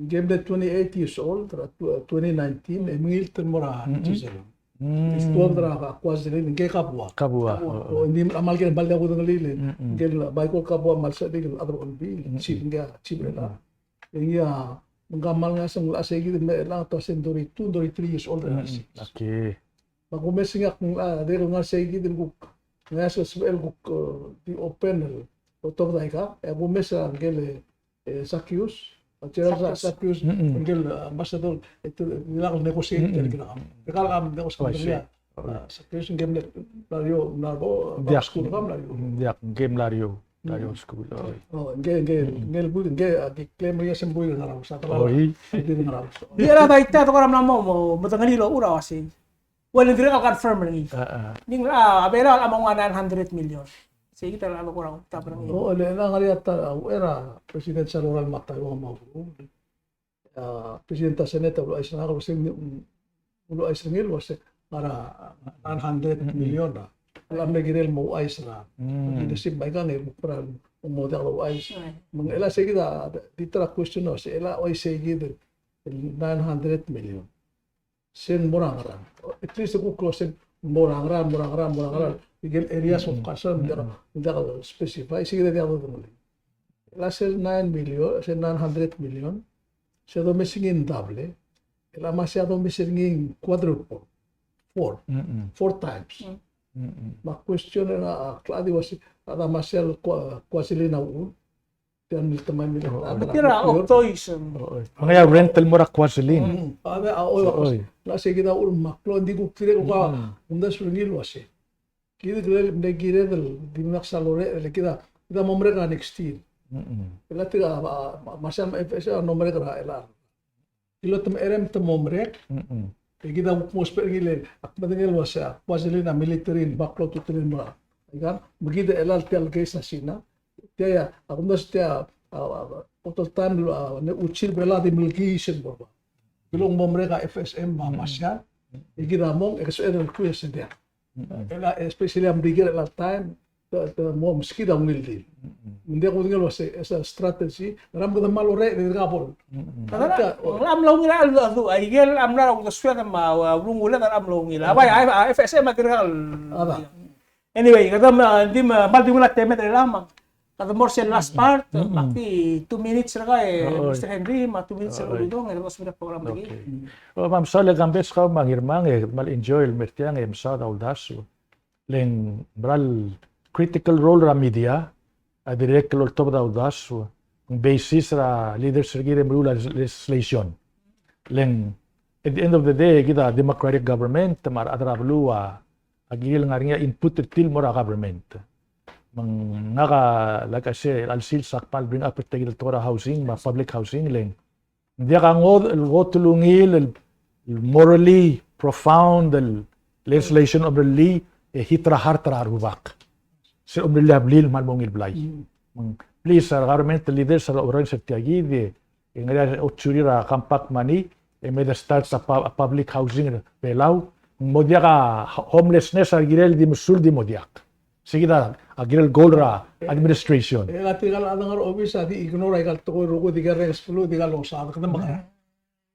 ngike el mle twenty-eight years old, er a tw-, twenty nineteen, e mengilt el mo er a Switzerland. Is tuobed er a Kwajalein, ngike el Kabua. Kabua. O, ng di a kmal kirel, kmal diak kudengelii, ngike el bai ko el Kabua a kmal sebechir el chad er a Olbiil, chief, ngike el chief er a. E ngii a, me ngka a kmal ngasech el sei kid el me chelechang, te uasei ng thirty-two, thirty-three years old er a sei. Okay. Me a kumes ngii a, a, dirrek el ngar sei kid el kuk, ngar sei sebechel el kuk, e, di open el otobed aika, e a kumes a ngike el, e, Zacchaeus, a Gerald Zacchaeus, ngike el, e, ambassador, e te, di lak el negotiate er kid a, di lak el negotiate er kid a, Zacchaeus ngike el mle, mla er eou, mla er eou, diak, school er a mla er eou. Diak, ngike el mla er eou. Dario School, oi. O, ngike, ngike, ngike el buil, ngike, a, di claim er ngii a se ng buil er a Ngaraard, sa te la, oi, di Ngaraard. Di er a daitai a kora mla mo, mo, mo medengelii el ochur a uasei. Well, ng dirrek el confirm er ngii. A, a. Ng, a, a Belau a mo nguu a nine hundred million. Sei kid a kora tap er ngii. O, le, le ngar er ngii a ta, a, er a President Salora el me a ta el ua mo, a, President er a Senate a uluuchais er ngak el uasei, mm, uluuchais er ngii el uasei, ngar er a nine hundred million a, a mle kirel el mo ouchais er a leadership me aikang e kuk kora mo diak louchais. Me ng chelecha sei kid a, di ta er a question el uasei, chelecha uaisei kid el nine hundred million. Se ng mo er a ngerang. At least e kuk klou se ng mo er a ngerang, mo er a ngerang, mo er a ngerang. Ikel areas of concern, diak, diak specify, sei kid a diak dodengelii. Chelecha sel nine million, sel nine hundred million, se domes er ngii ng double, chelecha me sei a domes er ngii ng quadruple, four, four times. Me a question er ngak a, a, klou a di uasei, a, chad me sel Kwa-, Kwajalein a uchul, tia el miltemai el, a, tia el oktois. Ng ngar er ngii a rent el mo er a Kwajalein. A, a, oi, oi. Chelecha sei kid a uchul me a klou, ng di kuk dirrek el kuk, a, kumdasu er ngii el uasei. Kid el kirel, mle kired el, di mle salary, el kid a, kid a mo merek er a next year. El a tir a, a, a, me sei a F S A a mo merek er a, el a. Kilo te mo merek, te mo merek. E kid a kuk mo ousbech er ngii el, ak medengei el uasei, Kwajalein a military el back lo tutelen mo er a. Aikang, me kid el chelecha el tia el case er a Sina. Tia a, a kumdasu tia, a, a, a, total time, a, ne uchul Belau a di mle kiis el mo er a. Kede mo merek a F S M me a Marshall, e kid a mong, e ke sebeched el kuk sei diak. E le, especially a Merikel er chelecha el taem, te, te mo meskid a ungil deal. Me ng diak kudengei el uasei, as a strategy, ngera me kede mal orreked e dirkak bo. Ngera me a mla ungil a, a, a, a, ikel a mla er a uldesued me a, a, urunguled a mla ungil. A bai, a, a, F S M a dirkak el. Anyway, kede me, ng di me, mal di ungil a temed er chelechang. Kede mo er sel last part, me ak di two minutes er kau e, Mister Henry, me a two minutes er kau Uludong, e kede mo subed a program er kid. O, me a mesaul e Kambes, kau me a Ngirmang, e kmal enjoy el mer tiang, e mesaod a uldasu. Le ng mera el critical role er a media, a dirrek el oltobed a uldasu, ng basis er a leaders er kid el meruul a legislation. Le ng, at the end of the day, kid a democratic government, me a rechad er a beluu a, a kirel ngar er ngii a input er tir el mo er a government. Me ng ngak a, like I say, a chelsel a kmal bring up er tia kid el tekoi er a housing, me a public housing, le ng diak a ngodech el kot el ungil el, el morally profound el legislation el omerellii e hit er a heart er a rubak. Sel omerellii a blil me a mo ungil blai. Me ng, please, a government leaders a lorrenges er tia kid e, e ngar er ngii a otsuri er a compact money, e me de start a pu-, a public housing er a Belau. Ng mo diak a ho-, homelessness a kirel di mesul di mo diak. Sei kid a kirel goal er a administration. E, e, tirka el chad el ngar er a obis a di ignore aika el tekoi el rokui, di kerrenges el beluu, di ka losaod, kede mekerang.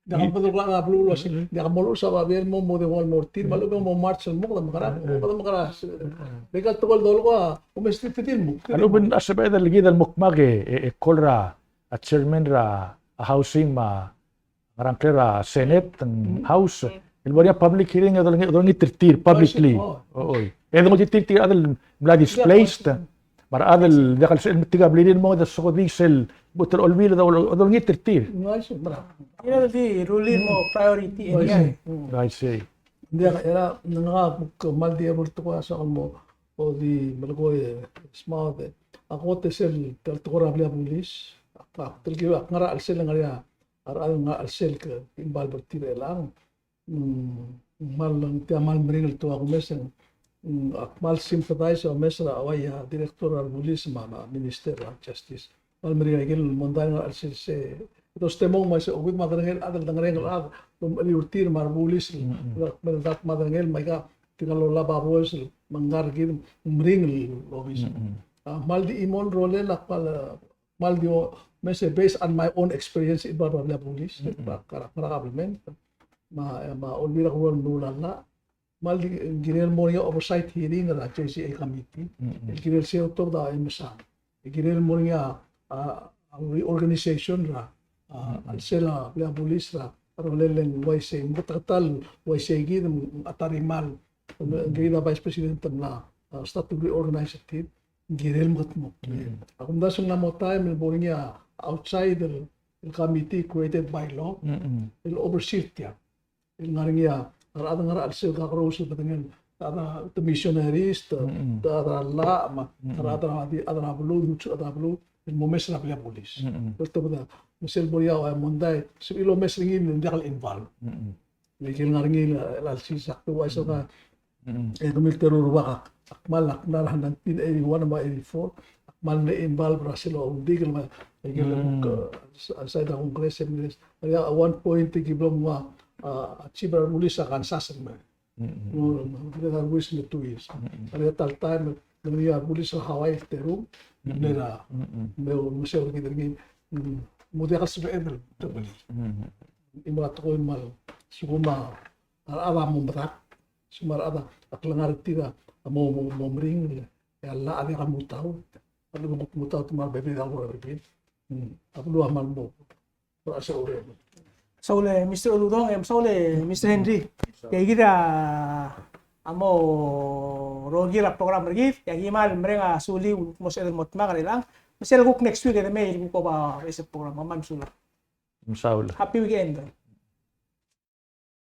Diak a bedul a beluu el uasei, diak a mo luchesii a babier el mo, mo dengua el mo er tir, me a lechub e ng mo march el mo, kede mekerang, kede mekerang. Aika el tekoi el dolekoi a, omesterir tir el mo. A lechub e ng sebeched el kid el mo kmak e, e, e call er a, a chairman er a, a housing me a ngar er a ngklel a Senate, ng House, el bo er ngii a public hearing e dolengit, dolengit er tir publicly. Oi. E dolengit er tir tirka el chad el mla displaced. Me a rechad el diak el sebechel el metik a blirir el mo, e de sokodii sel bechut el olbiil e dolengit er tir. Tia el di rullii el mo priority. I see. Ng diak, e le ng ngak a kmal di able to ko a soak el mo, o di melekoi e smaod e. A kot e sel tia el tekoi er a blil a bulis. Ak, ak telkib, ak ngar er a chelsel, ngar er ngii a a rechad el ngar er a chelsel el ke involve er tir er chelechang. Mm, kmal, ng tia kmal meringel el tekoi a kumes e ng, mm, ak kmal sympathize e omes er a uai a director er a bulis me a, me a minister er a justice. Kmal meringel a ikel mondai el ngar er a chelsel se. Te ostemong me se okeuid me a derengel a chad, derengel a chad, lomecheliu er tir me a rebulis, mm, mm, me a chad me a derengel me aika tirka el olab a boes, me ng ngar er kid, meringel el obis. Mm, mm. A kmal di chimo el rolel a kmal, kmal di o, me se based on my own experience er a blil a bulis, mm, mm, er a, er a, er a government. Me a, me a Olbiil er a Kelulau el Meruul a Llach. Kmal di kirel el mo er ngii a oversight hearing er a J C A committee. Mm, mm. El kirel sei a otobed a M S A. El kirel el mo er ngii a, a, a reorganization er a, a, mm, mm, a chelsel a blil a bulis er a, a rolel e ng uaisei, me a ta el uaisei kid, me a ta er a kmal, mm, mm, kid a vice president me a, a, start to reorganize it. Ng kirel el mekedmokl. Mm. A kumdasu ng mla mo taem el bo er ngii a outside el, el committee created by law, mm, mm, el oversee er tiang. El ngar er ngii a rechad el ngar er a chelsel el kakerous el bedengel, a rechad er a, te missionaries, te, mm, mm, te rechad er a llach, me a, mm, mm, rechad er a, di, rechad er a beluu, di, rechad er a beluu, el mo omes er a blil a bulis. Mm, mm. El tobed a, me sel bo er ngii a mondai, sebechir el omes er ngii me ng diak el involve. Mm, mm. Me ikel ngar er ngii el, el chelsel a kuk uaisei ka, mm, e kemiu el teru el rubak, ak kmal, ak mla er a nineteen eighty-one me a eighty-four, ak kmal mle involve er a sel uldikel me a ikel, mm, kuk, a, side er a Congress, e mle, at one point e ki blo mnguu a, a, chief er a bulis er a Kansas el me. Mm, mm. Mo, mo, mo, mo, mo, mo, mo, two years. Mm, mm. At that time, ng ngar er ngii a bulis er a Hawaii el teru, mm, mm, me er a, mm, mm, me, me se er kid er ngii, mm, mo diak el sebeched el, mm, mm, mm, e mo a tekoi me a lsekum a rechad a mo medakt, lsekum a rechad a klengar er tir a mo, mo, mo meringel, e a llach a diak a mutaut, a lebo kuk mutaut me a rebebil a ureor er kid. Mm. A beluu a kmal mo. Mesaul e Mister Uludong, e mesaul e Mister Henry. Tia kid a mo rokir a program er kid, e aki kmal mereng a suliu el mo sebeched el mo dmak er chelechang. Me sel kuk next week e de mei el kuk oba er sel program, me kmal mesulang. Mesaul. Happy weekend.